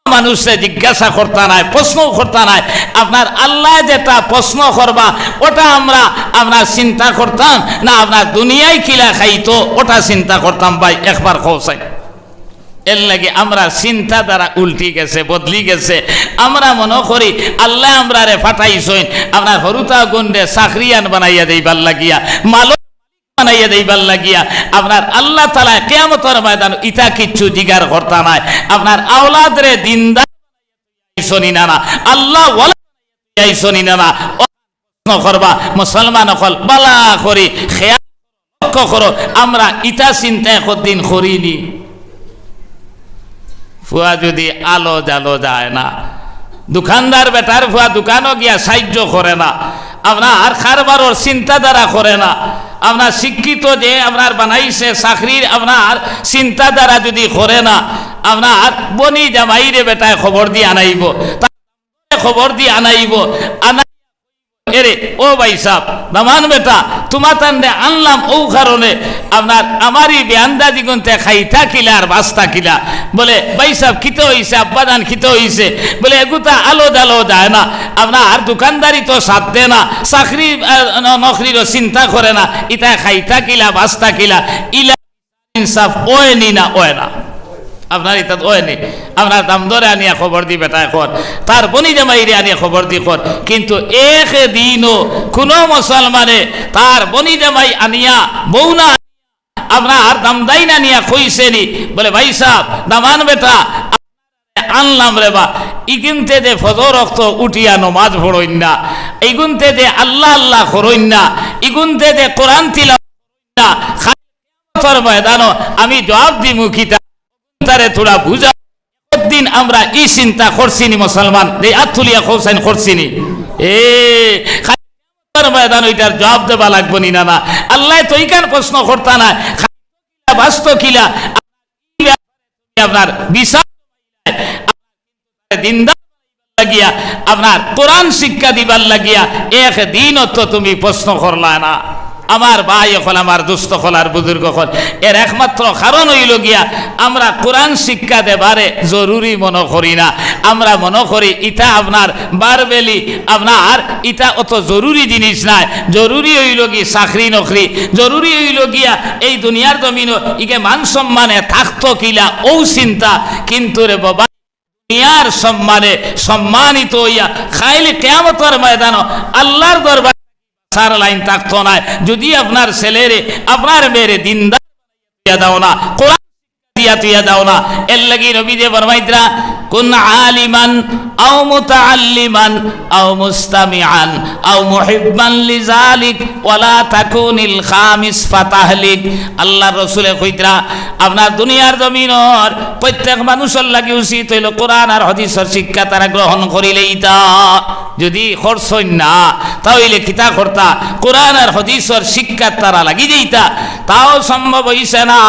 মানুষরে জিজ্ঞাসা করতা নায়, প্রশ্নও করতা নায়। আপনার আল্লায় যেটা প্রশ্ন করবা, ওটা আমরা, আমরা চিন্তা করতাম না, আপনার দুনিয়ায় কিলা খাইতো, ওটা চিন্তা করতাম। ভাই, একবার কও চাই। এর লাগি আমরার চিন্তাধারা উল্টি গেছে, বদলি গেছে। আমরা মনো করি আল্লায় আমরারে পাঠাইছইন আপনার হুরুতা গুনরে চাকরিয়ান বানাইয়া দেইবার লাগিয়া, মালক বানাইয়া দেইবার লাগিয়া। আপনার আল্লাহ তাআলায় কিয়ামতর ময়দান ইতা কিচ্ছু জিগার করতা নায়। আপনার আওলাদরে দিনদার বানাইছইন না, না, আল্লাহওয়ালা বানাইছইন না, না। প্রশ্ন করবা, মুসলমান অকল, বালা করি খেয়াল, লক্ষ্য করো, আমরা ইতা চিন্তা একদিন করিনি। ফুয়া যুদি আলো জালো যায় না, দোকানদার বেটার ফুয়া দোকানো গিয়া সাহায্য করে না, আপনার কারবারর চিন্তাধারা করে না, আপনার শিক্ষিত যে আপনার বানাইছে চাকরির আপনার চিন্তাধারা যুদি করে না, আপনার বনি জামাইরে বেটায় খবর দি আনাইবো, তারে খবর দি আনাইবো, আনা এরে, ও ভাইসাব, দামান বেটা, তুমাতানরে আনলাম অউ কারণে, আপনার আমারই বেয়ান্দাজি গুনতে খাইতা কিলা আর বাঁচতা কিলা। বলে, "ভাইসাব, কিতা অইছে, আব্বাজান, কিতা অইছে?" বলে, "এগুতা আলো জালো যায় না, আপনার দোকানদারি তো সাথ দে না, চাকরি, আহ, ন-, নকরিরও চিন্তা করে না, ইতা খাইতা কিলা, বাঁচতা কিলা, ইলা ইনসাফ অয়নি না অয় না?" আপনার ইতাত অয়নি। আপনার দামদরে আনিয়া খবর দি বেটায় কর, তার বনি জামাইরে আনিয়া খবর দি কর। কিন্তু একদিনও কুনু মুসলমানে তার বনি জামাই আনিয়া, বউ না, আপনার দামদাইন আনিয়া কইছেনি, বলে, "ভাইসাব, দামান বেটা, আনলাম রে বা, ইগুনতে যে ফজর অক্ত উঠিয়া নমাজ পড়ইন না, ইগুনতে যে আল্লাহ আল্লাহ করইন না, ইগুনতে যে কোরআন তিলাওয়াত না, কিয়ামতর ময়দানো আমি জবাব দিমু কিতা? তারে থুড়া বুঝা।" একদিন আমরা ই চিন্তা করছিনি মুসলমান? এই আত তুলিয়া কও চাইন, করছিনি? এ, কিয়ামতর ময়দানো ইটার জবাব দেওয়া লাগবো নি না, না? আল্লায় তো ইখান প্রশ্ন করতা নায়, বাঁচতো কিলা? আপনার বিচার দিনদার লাগিয়া, আপনার কোরআন শিক্ষা দিবার লাগিয়া একদিনও তো তুমি প্রশ্ন করলা না। আমার ভাই অকল, আমার দোস্ত অকল, আর বুজুর্গ অকল, এর একমাত্র কারণ অইলো গিয়া আমরা কোরআন শিক্ষা দেবারে জরুরি মনো করি না। আমরা মনো করি ইতা আপনার বারবেলি, আপনার ইতা অত জরুরি জিনিস নায়। জরুরি অইলো গি চাকরি নকরি, জরুরি অইলো গিয়া এই দুনিয়ার জমিনো ইগে মান সম্মানে থাকতো কিলা, অউ চিন্তা। কিন্তু রে বাবা, দুনিয়ার সম্মানে সম্মানিত অইয়া কাইল কিয়ামতর ময়দানো আল্লাহর দরবার সার লাইন থাকতো নায়। যুদি আপনার ছেলেরে, আপনার মেয়েরে দিনদার বানাইয়া দেও না, কোরআন দিয়া তুইয়া যাও না। এর লাগি নবীজি ফরমাইতরা, "কুন আলিমান আও মুতাআল্লিমান আও মুস্তামিআন আও মুহিব্বান লিযালিক ওয়ালা তাকুনিল খামিস ফাতাহলিক।" আল্লাহর রসুলে কইতরা, আপনার দুনিয়ার জমিনর প্রত্যেক মানুষর লাগি উচিত অইলো কোরআন আর হাদিসর শিক্ষা তারা গ্রহণ করিলেইতা। যদি করছইন না, তা অইলে কিতা করতা? কোরআন আর হাদিসর শিক্ষা তারা লাগি যাইতা, তাও সম্ভব অইছে না।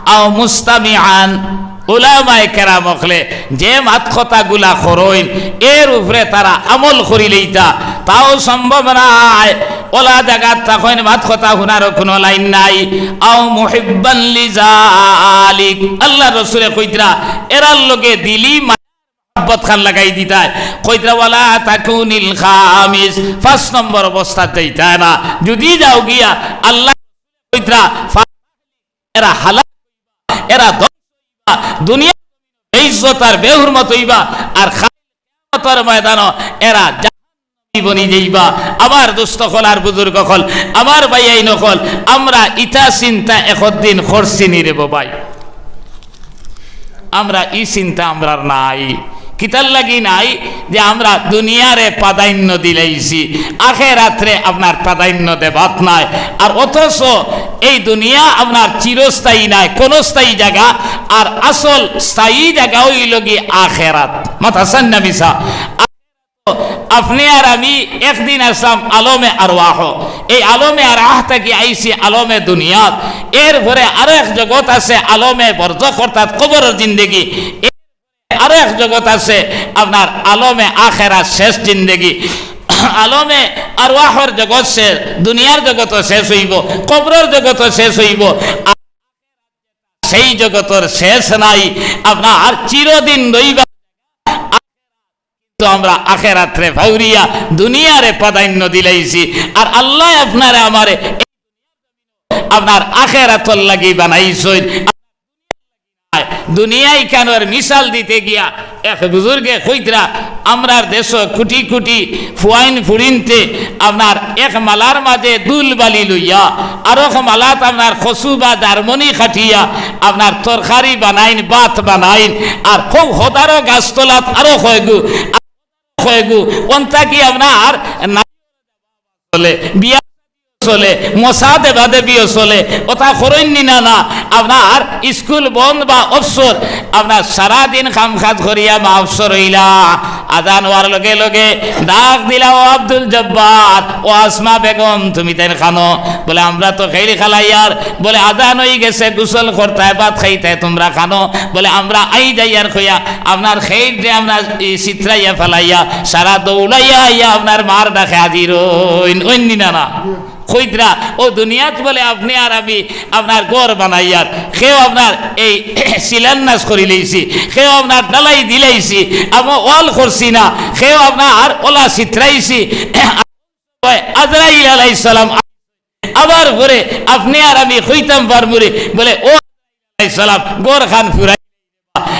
আও মুস্তামিআন, উলামায়ে কেরাম অকলে যে মাত কথাগুলা করইন, এর উপরে তারা আমল করিলেইতা, তাও সম্ভব নায়। অলা জাগাত থাকইন, মাত কথা হুনারও কুনু লাইন নাই। আও মুহিব্বান লিযালিক, আল্লাহর রসুলে কইতরা, এরার লগে দিলি মহব্বত খান লাগাই দিতায়। কইতরা, "ওয়ালা তাকুনিল খামিস", পাঁচ নম্বর অবস্থাত যাইতায় না। যদি যাও গিয়া, আল্লাহ কইতরা, এরা হালাক, এরা ধ্বংস অইবা, দুনিয়া বেইজ্জত আর বেহুরমত অইবা, আর কিয়ামতর ময়দানো এরা জাহান্নামী বনি যাইবা। আমার দোস্ত অকল আর বুজুর্গ অকল, আমার ভাইয়াইন অকল, আমরা ইতা চিন্তা একদিন করছি নি রে বাবাই? আমরা ই চিন্তা আমরার নাই। কিতার লাগি নাই? যে আমরা দুনিয়ারে প্রাধান্য দিলাইছি, আখেরাতরে আপনার প্রাধান্য দেবাত নাই। আর অথচ এই দুনিয়া আপনার চিরস্থায়ী নায়, ক্ষণস্থায়ী জাগা। আর আসল স্থায়ী জাগা অইলো গি আখেরাত। মাত হাছা না মিছা? আপনে আর আমি একদিন আছলাম আলমে আরওয়াহ। এই আলমে আরওয়াহ থাকি আইছি আলমে দুনিয়াত। এরপরে আরো এক জগৎ আছে আলমে বরজখ, অর্থাৎ কবরর জিন্দেগি। আরো এক জগৎ আছে আপনার আলমে আখেরাত, শেষ জিন্দেগি। আলমে আরওয়াহর জগৎ শেষ, দুনিয়ার জগৎও শেষ অইবো, কবরর জগৎও শেষ অইবো। আর সেই জগৎর শেষ নাই, আপনার চিরদিন রইবা। তো আমরা আখেরাতরে ফাউরিয়া দুনিয়ারে প্রাধান্য দিলাইছি। আর আল্লায় আপনারে আমারে আপনার আখেরাতর লাগি বানাইছইন। দুনিয়া ইখানর মিসাল দিতে গিয়া এক বুজুর্গে কইতরা, আমরার দেশো কুটি কুটি ফুয়াইন ফুড়িন্তে আপনার এক মালার মাঝে ধুল বালি লইয়া, আরো এক মালাত আপনার কচু বা জারমনি কাটিয়া, আপনার তরকারি বানাইন, ভাত বানাইন, আর খুব হদারো গাছতলাত আরো কয়গু, কয়গু, অন্তা কি আপনার না চলে, বিয়া চলে, মশা দেবা দেবিও চলে, অতা করইন নি না? না, আপনার স্কুল বন্ধ বা অবসর, আপনার সারাদিন কাম কাজ করিয়া মা অবসর অইলা, আজান অওয়ার লগে লগে ডাক দিলা, "ও আব্দুল জব্বার, ও আসমা বেগম, তুমি তাইন খানো?" বলে, "আমরা তো খেইল খালাইয়ার।" বলে, "আজান অই গেছে, গোসল করতায়, ভাত খাইতায়, তোমরা খানো।" বলে, "আমরা আই যাইয়ার কইয়া আপনার খেইলরে আপনার ই ছিতরাইয়া ফালাইয়া, সারা দৌড়াইয়া আইয়া আপনার মার ডাকে হাজির অইন, অইন নি না?" না। কইতরা, ও দুনিয়াত বলে আপনে আর আমি আপনার ঘর বানাইয়ার, কেউ আপনার এই শিলান্যাস করিলাইছি, কেউ আপনার ঢালাই দিলাইছি, আমরা ওয়াল করছি না, কেউ আপনার অলা ছিতরাইছি। আজরাইল আলাইহিস সালাম আবার পরে আপনে আর আমি কইতাম পারমুরে, বলে, ও আলাইহিস সালাম, ঘর খান ফুরাই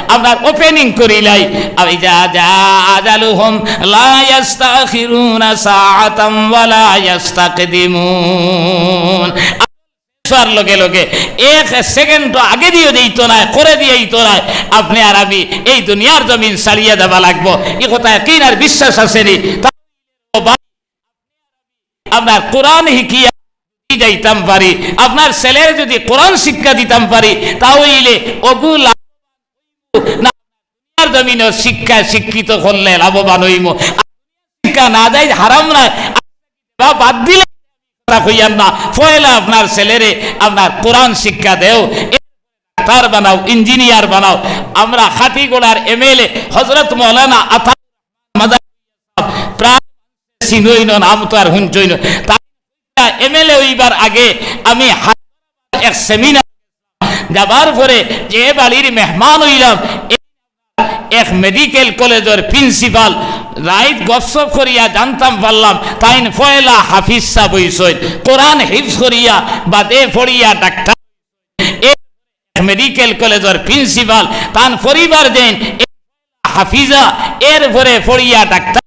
আপনার ওপেনিং করিলাই। আর ইজা জা আজালুহুম লা ইয়াস্তাখিরুনা সাআতাম ওয়া লা ইয়াস্তাকদিমুন। আসার লগে লগে এক সেকেন্ড আগে দিও যাইতো নায়, করে দিয়াইতো নায়। আপনে আর আমি এই দুনিয়ার জমিন ছাড়িয়া যাবা লাগবো। ই কথা ইয়াকিন আর বিশ্বাস আছে নি? তা আপনার কোরআন হিকিয়া যাইতাম পারি, আপনার ছেলেরে যদি কোরআন শিক্ষা দিতাম পারি, তা অইলে অগু লাভ না, দুনিয়ার জমিনো শিক্ষা শিক্ষিত করলে লাভবান অইমু। শিক্ষা না যাই হারাম নায়, বা বাদ দিলে কথা কইয়ার না। পয়লা আপনার ছেলেরে আপনার কোরআন শিক্ষা দেও, ডাক্তার বানাও, ইঞ্জিনিয়ার বানাও। আমরা খাটিগোড়ার এমএলএ হযরত মাওলানা আতা মাদানী প্রায় চিনইন, নাম তো আর হুনছইন। তা এমএলএ অইবার আগে আমি হায়দ্রাবাদ এক সেমিনার যাবার পরে যে বাড়ির মেহমান অইলাম, এক মেডিকেল কলেজর প্রিন্সিপাল, রাইত গপসপ করিয়া জানতাম পারলাম, তাইন পয়লা হাফিজ সাব অইছইন, কোরআন হিফজ করিয়া বাদে পড়িয়া ডাক্তার। এক মেডিকেল কলেজর প্রিন্সিপাল, তান পরিবার যেইন হাফিজা, এরপরে পড়িয়া ডাক্তার,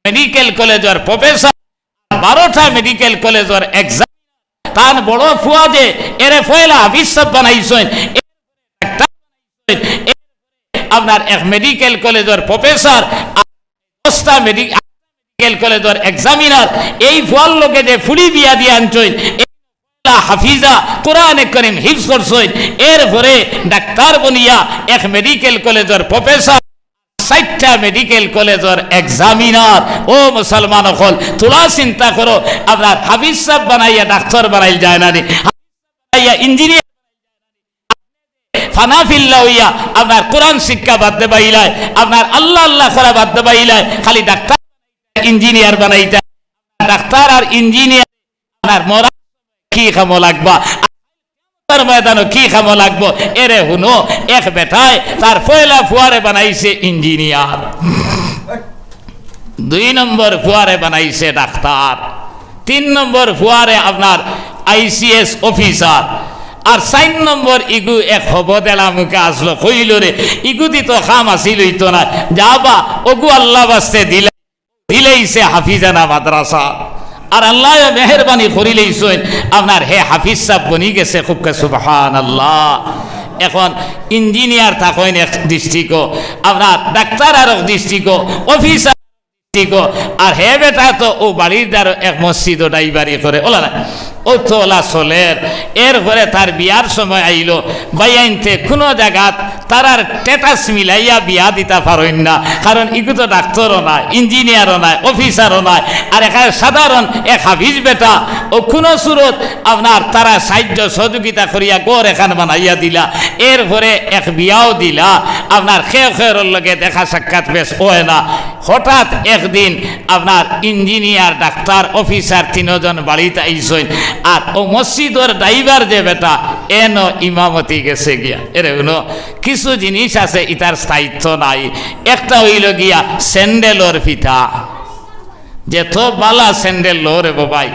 মেডিকেল কলেজর প্রফেসর, বারোটা মেডিকেল কলেজর এক্সাম, তান বড় ফুয়া যে এরে পয়লা হাফিজ সাব বানাইছইন, আপনার এক মেডিকেল কলেজর প্রফেসর, আর দশটা মেডি-, মেডিকেল কলেজর এক্সামিনার, এই ফুয়ার লগে যে ফুড়ি বিয়া দিয়া আনছইন, এই হাফিজা, কোরআনে করিম হিফজ করছইন, এরপরে ডাক্তার বনিয়া এক মেডিকেল কলেজর প্রফেসর, চাইরটা মেডিকেল কলেজর এক্সামিনার। ও মুসলমান অকল, থুড়া চিন্তা করো, আপনার হাফিজ সাব বানাইয়া ডাক্তার বানাইল যায় না নি? হাফিজ সাব বানাইয়া ইঞ্জিনিয়ার, ফানা ফিল্লা অইয়া আপনার কোরআন শিক্ষা বাদ দেবাইলায়, আপনার আল্লাহ আল্লাহ করা বাদ দেবাইলায়, খালি ডাক্তার ইঞ্জিনিয়ার বানাইতা। ডাক্তার আর ইঞ্জিনিয়ার আপনার মরা কি কামো লাগবা, তার ময়দানো কি কামো লাগবো? এরে হুনো, এক বেটায় তার পয়লা ফুয়ারে বানাইছে ইঞ্জিনিয়ার, দুই নম্বর ফুয়ারে বানাইছে ডাক্তার, তিন নম্বর ফুয়ারে আপনার আইসিএস অফিসার, আর চাইর নম্বর ইগু এক হবদেলা মুখে আসলো, কইল রে, ইগুদি তো কাম আছিল অইতো না, যা বা, অগু আল্লাহ বাস্তে দিলা, দিলাইছে হাফিজানা মাদ্রাসা। আর আল্লাহ মেহেরবানি করিলাইছইন, আপনার হে হাফিজ সাব বনি গেছে, খুব কে সুবহানাল্লাহ। এখন ইঞ্জিনিয়ার থাকইন এক ডিস্ট্রিক্টও, আপনার ডাক্তার আর এক ডিস্ট্রিক্টও, অফিসার ডিস্ট্রিক্টও, আর হে বেটা তো ও বাড়ির দ্বারো এক মসজিদও ড্রাইভারি করে, ওলা না? ও তো ওলা চলের। এরপরে তার বিয়ার সময় আইলো, বাইয়াইন্তে কুনু জাগাত তারার status মিলাইয়া বিয়া দিতা পারইন না, কারণ ইগু তো ডাক্তারও নায়, ইঞ্জিনিয়ারও নায়, অফিসারও নায়, আর এখানে সাধারণ এক হাফিজ বেটা। ও কুনু সুরত আপনার তারা সাহায্য সহযোগিতা করিয়া ঘর এখান বানাইয়া দিলা, এরপরে এক বিয়াও দিলা, আপনার কেউ কেউর লগে দেখা সাক্ষাৎ বেশ অয় না। হঠাৎ একদিন আপনার ইঞ্জিনিয়ার, ডাক্তার, অফিসার তিনজন বাড়িত আইছইন, আর ও মসজিদর ড্রাইভার যে বেটা, এনো ইমামতি গেছে গিয়া। এরে হুনো, কিছু জিনিস আছে, ইতার স্থায়িত্ব নাই। একটা অইলো গিয়া স্যান্ডেলর ফিতা, যে তো বালা স্যান্ডেল লো রে বাবাই,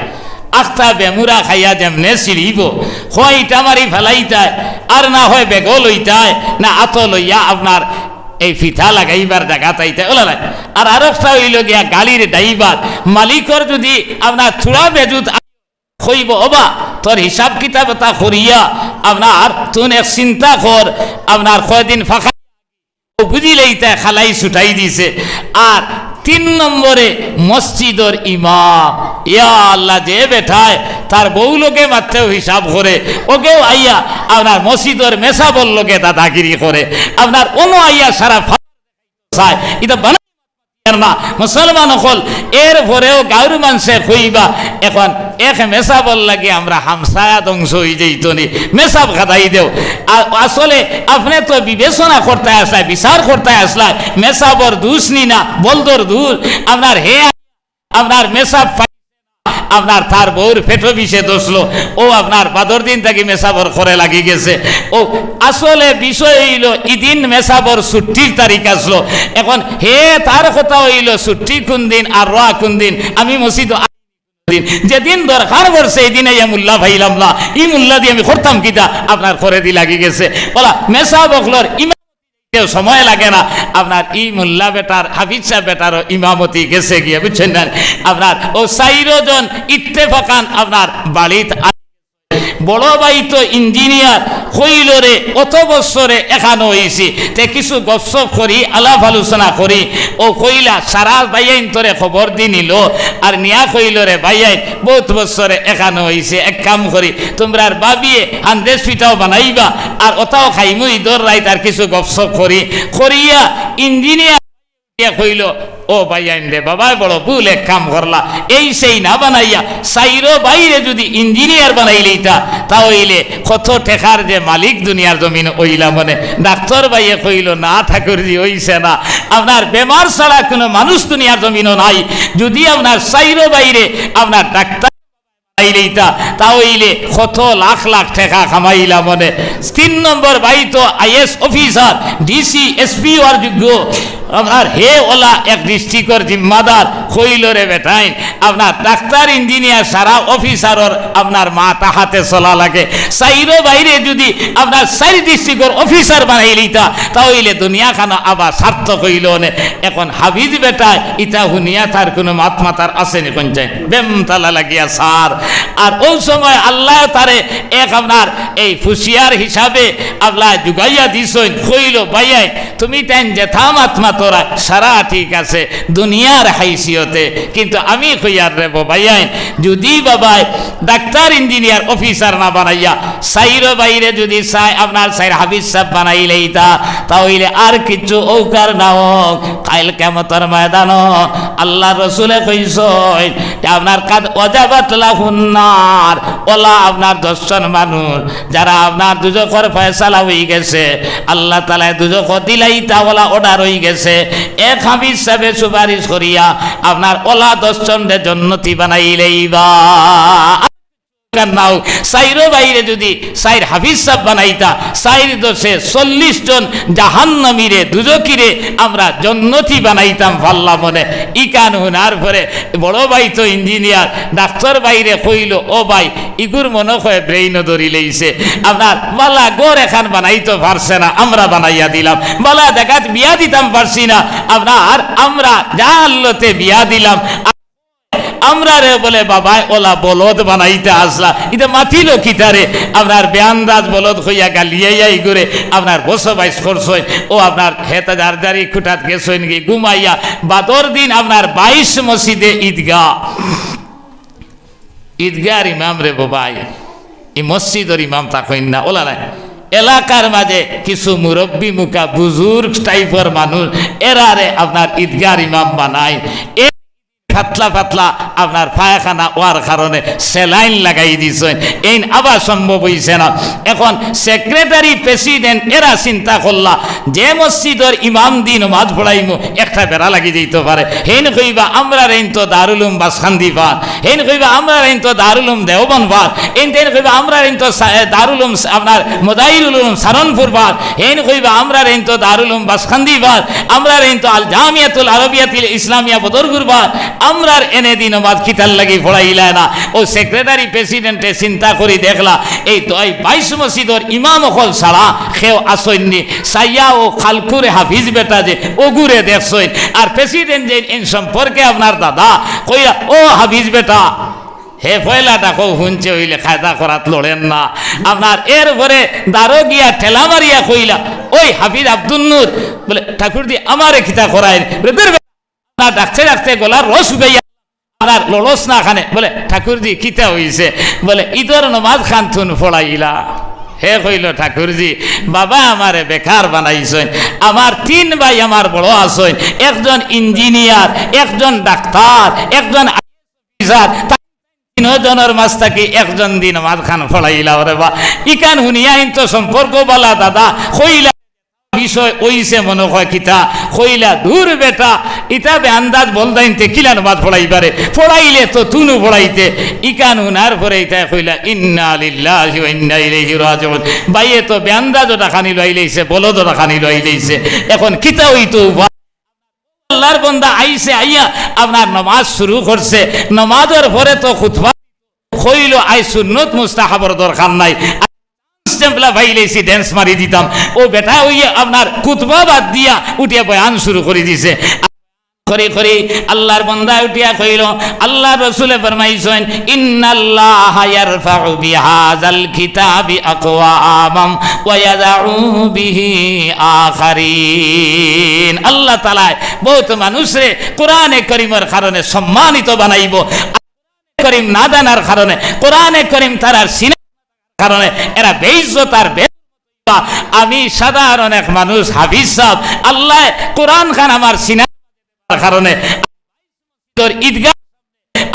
আখতা বেমুরা খাইয়া যেমনে ছিড়িবো, হয় ইটা মারি ফালাইতায়, আর না হয় বেগো লইতায়, না আতো লইয়া আপনার এই ফিতা লাগাইবার জাগাত আইতায়, ওলা নাই। আর আরোকটা অইলো গিয়া গাড়ির ড্রাইভার, মালিকর যদি আপনার থুড়া বেজুত কইবো, "ওবা, তোর হিসাব কিতাব এতা করিয়া আপনার তুন এক চিন্তা কর, আপনার কয়দিন ফাঁকা।" ও বুঝিলেইতায় খালাই ছুটাই দিছে। আর তিন নম্বরে মসজিদর ইমাম, ইয়া আল্লাহ, যে বেটায় তার বউ লগে মাত্রেও হিসাব করে, ওগেও আইয়া আপনার মসজিদর মেসাবর লগে দাদাগিরি করে, আপনার অনো আইয়া সারা ফা-, চায়, ইটা বানাই আর না, মুসলমান অকল। এরপরেও গাঁওর মানষে কইবা, এখন এক মেসাবর লাগি আমরা হামসায়া ধ্বংস অই যাইতো নি, মেসাব খেদাই দেও। আ-, আসলে আপনে তো বিবেচনা করতায় আসলায়, বিচার করতায় আসলায়, মেসাবর দুষ নি না, বলদর দুষ। আপনার হে, আপনার মেসাব পাই-, আপনার তার বউর পেটো বিষে ধরছিল, ও আপনার বাদর দিন থাকি মেসাবর করে লাগি গেছে। ও আসলে বিষয় অইলো, ইদিন মেসাবর ছুট্টির তারিখ আসলো। এখন হে তার কথা অইলো, ছুট্টি কুন দিন আর রোয়া কুন দিন, আমি মসজিদো আ-, দিন, যেদিন দরকার পড়ছে, এই দিন আইয়া মুল্লা পাইলাম না, ই মুল্লা দি আমি করতাম কিতা, আপনার করে দি লাগি গেছে। ওলা মেসাব অকলর ইমাম সময় লাগে না, আপনার ই মুল্লা বেটার, হাফিজ সাব বেটারও ইমামতি গেছে গিয়া, বুঝছইন না? আপনার ও চাইরো জন ইত্তেফাকান আপনার বাড়িত আ-, বড় ভাই তো ইঞ্জিনিয়ার, কইল রে, অত বছরে এখানো অইছি, তে কিছু গপসপ করি, আলাপ আলোচনা করি। ও কইলা, সারা ভাইয়াইন্তরে খবর দি নিল, আর নিয়া কইল রে, ভাইয়াইন, বহুত বছরে এখানো অইছে, এক কাম করি, তুমরার ভাবিয়ে হান্দেশ পিঠাও বানাইবা, আর অতাও খাইমু ইদর রাইত, আর কিছু গপসপ করি। করিয়া ইঞ্জিনিয়ার কইল, "ও ভাইয়াইন রে, বাবায় বড় ভুল এক কাম করলা, এই সেই না বানাইয়া চাইরো ভাইরে যদি ইঞ্জিনিয়ার বানাইলিতা, তা অইলে কত টেকার যে মালিক দুনিয়ার জমিন অইলাম অনে।" ডাক্তার ভাইয়ে কইল, "না ঠাকুরজি, অইছে না, আপনার বেমার ছাড়া কুনু মানুষ দুনিয়ার জমিনো নাই, যদি আপনার চাইরো ভাইরে আপনার ডাক্তার বানাইলিতা, তা অইলে কত লাখ লাখ টেকা কামাইলাম অনে।" তিন নম্বর ভাই তো আইএস অফিসার, ডিসি, এসপি অওয়ার যোগ্য। আপনার হে ওলা এক ডিস্ট্রিক্টর জিম্মাদার, কইলো রে বেটাইন, আপনার ডাক্তার, ইঞ্জিনিয়ার, সারা অফিসারর আপনার মাতাহাতে চলা লাগে। চাইরো ভাইরে যুদি আপনার চাইর ডিস্ট্রিক্টর অফিসার বানাইলিতা, তা অইলে দুনিয়াখানো আবার সার্থক অইলো নে। এখন হাফিজ বেটায় ইতা হুনিয়া তার কুনু মাত মাতার আছে নি? কইন চাই বেমতালা লাগিয়া সার। আর অউ সময় আল্লায় তারে এক আপনার এই হুঁশিয়ার হিসাবে আল্লায় জুগাইয়া দিছইন, কইলো, ভাইয়াইন, তুমি তাইন যেতা মাত মাতরায় সারা ঠিক আছে দুনিয়ার হাইসিয়তে, কিন্তু আমি কইয়ার রে বা ভাইয়াইন, যুদি বাবায় ডাক্তার, ইঞ্জিনিয়ার, অফিসার না বানাইয়া চাইরো ভাইরে যুদি চাই আপনার চাইর হাফিজ সাব বানাইলিতা, তা অইলে আর কিচ্ছু অউক আর না অউক, কাইল কিয়ামতর ময়দানো আল্লার রসুলে কইছইন যে আপনার কাদ ওয়াজাবাত লাহুন নার, ওলা আপনার দশজন মানুষ যারা আপনার দুজখর ফয়সালা অইগেছে, আল্লাহ তাআলায় দুজখ দিলাইতা ওলা অর্ডার অইগেছে, এক হাফিজ সাবে সুপারিশ করিয়া আপনার ওলা দশজনরে জন্নতি বানাইলাইবা। কার নাও, চাইরো ভাইরে যুদি চাইর হাফিজ সাব বানাইতা, চাইর দশে চল্লিশ জন জাহান্নামীরে, দুজখিরে আমরা জন্নতি বানাইতাম পারলাম অনে। ইখান হুনার পরে বড় ভাই তো ইঞ্জিনিয়ার, ডাক্তার ভাইরে কইলো, ও ভাই, ইগুর মনো কয় ব্রেইনো ধরিলাইছে। আপনার বালা ঘর এখান বানাইতো পারছে না, আমরা বানাইয়া দিলাম। বালা জাগাত বিয়া দিতাম পারছি না, আপনার আমরা জাহান্নামে বিয়া দিলাম। আমরারে বলে বাবায় ওলা বলদ বানাইতা আছলা, ইতা মাতিলো কিতারে? আপনার বেআন্দাজ বলদ কইয়া গালিয়াইয়া ইগুরে আপনার বসবাস করছইন। ও আপনার হেতা জারজারি খুটাত গেছইন গি ঘুমাইয়া, বাদর দিন আপনার বাইশ মসজিদে ইদগা ইদগার ইমাম রে বাবাই, ই মসজিদর ইমাম তা কইন না, ওলা নাই। এলাকার মাঝে কিছু মুরব্বি মুখা বুজুর্গ টাইপর মানুষ, এরারে আপনার ইদগার ইমাম বানাই। এ পাতলা পাতলা আপনার পায়খানা অওয়ার কারণে saline লাগাই দিছইন, এইন আবার সম্ভব অইছে না। এখন সেক্রেটারি, প্রেসিডেন্ট এরা চিন্তা করলা, যে মসজিদর ইমাম দি নমাজ পড়াইমু, একটা বেড়া লাগি যাইতো পারে। হেইন কইবা, আমরার এইন তো দারুল উলুম বাসকান্দি পার, হেইন কইবা, আমরার এইন তো দারুল উলুম দেওবন্দ পার, এইন তেইন কইবা, আমরার এইন তো সা-, এ, দারুল উলুম স-, আপনার মদারিসুল উলুম সারনপুর পার, হেইন কইবা, আমরার এইন তো দারুল উলুম বাসকান্দি পার, আমরার এইন তো আল জামিয়াতুল আরবিয়াতিল ইসলামিয়া বদরপুর পার, আমরার এনে দি নমাজ কিতার লাগি পড়াইলা না। ও সেক্রেটারি প্রেসিডেন্টে চিন্তা করি দেখলা, এই তো এই বাইশ মসজিদর ইমাম অকল ছাড়া কেউ আছইন নি। চাইয়া ও খালকুরে হাফিজ বেটা যে অগুরে দেখছইন, আর প্রেসিডেন্ট যে এইন সম্পর্কে আপনার দাদা কইয়া, ও হাফিজ বেটা, হে পয়লা ডাকো হুনছে অইলে কায়দা করাত লড়ের না। আপনার এরপরে দারো গিয়া ঠেলা মারিয়া কইলা, ওই হাফিজ আব্দুল নূর, বলে, ঠাকুরজি, আমারে কিতা করাইন? বলে, দূর বেটা, ডাকতে ডাকতে গলার রস উবাইয়া আর লড়স না খানে। বলে, ঠাকুরজি, কিতা অইছে? বলে, ইদর নমাজ খান তুন পড়াইলা। হে কইলো, ঠাকুরজি, বাবা আমারে বেকার বানাইছইন, আমার তিন ভাই আমার বড় আছইন, একজন ইঞ্জিনিয়ার, একজন ডাক্তার, একজন অফিসার, তাইন তিনজনর মাঝ থাকি একজন দি নমাজ খান পড়াইলা। ওরে বা, ইখান হুনিয়া এইন তো সম্পর্ক বালা দাদা, কইলা, বিষয় অইছে মনো কয় কিতা? কইলা, দূর বেটা, ইতা বেআন্দাজ বলদাইন্তে কিলা নমাজ পড়াইবারে, পড়াইলে তো তুনু পড়াইতে। ইখান হুনার পরে ইতায় কইলা, ইন্না লিল্লাহি ওয়া ইন্না ইলাইহি রাজিউন। ভাইয়ে তো বেআন্দাজও ডাকানি লইলাইছে, বলদও ডাকানি লইলাইছে, এখন কিতা অইতো উপায়? আল্লার বন্দা আইছে, আইয়া আপনার নমাজ শুরু করছে, নমাজর পরে তো খুতবা কইলো, আইজ সুন্নত মুস্তাহাবর দরকার নাই, স্টেম্পলা পাইলাইছি, ড্যান্স মারি দিতাম। ও বেটা অইয়া আপনার খুতবা বাদ দিয়া উঠিয়া বয়ান শুরু করি দিছে। করি করি আল্লার বন্দা উঠিয়া কইলো, আল্লার রসুলে ফরমাইছইন, ইন্নাল্লাহা ইয়ারফাউ বিহাযাল কিতাবি আকওয়ামান ওয়া ইয়াযাউ বিহি আখারিন। আল্লাহ তাআলায় বউত মানুষরে কোরআনে করিমর কারণে সম্মানিত বানাইবো। করিম না জানার কারণে, কোরআনে করিম তারার সিনা কারণে এরা বেইজ্জত আর বে-, আমি সাধারণ এক মানুষ, হাফিজ সাব, আল্লায় কোরআন খান আমার সিনার কারণে তোর ইদগা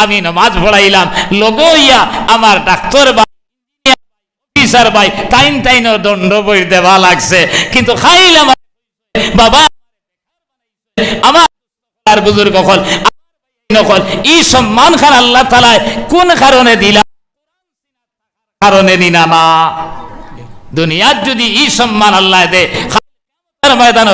আমি নমাজ পড়াইলাম, লগে অইয়া আমার ডাক্তার ভাই, অফিসার ভাই, তাইন তাইনর দণ্ড বইর দেওয়া লাগছে, কিন্তু খাইল আমার বাবা, আমার আর বুজুর্গ অকল, অকল, ই সম্মান খান আল্লাহ তাআলায় কোন কারণে দিলা? কারণে নি না, না। দুনিয়াত যুদি ই সম্মান আল্লায় দে, ময়দানো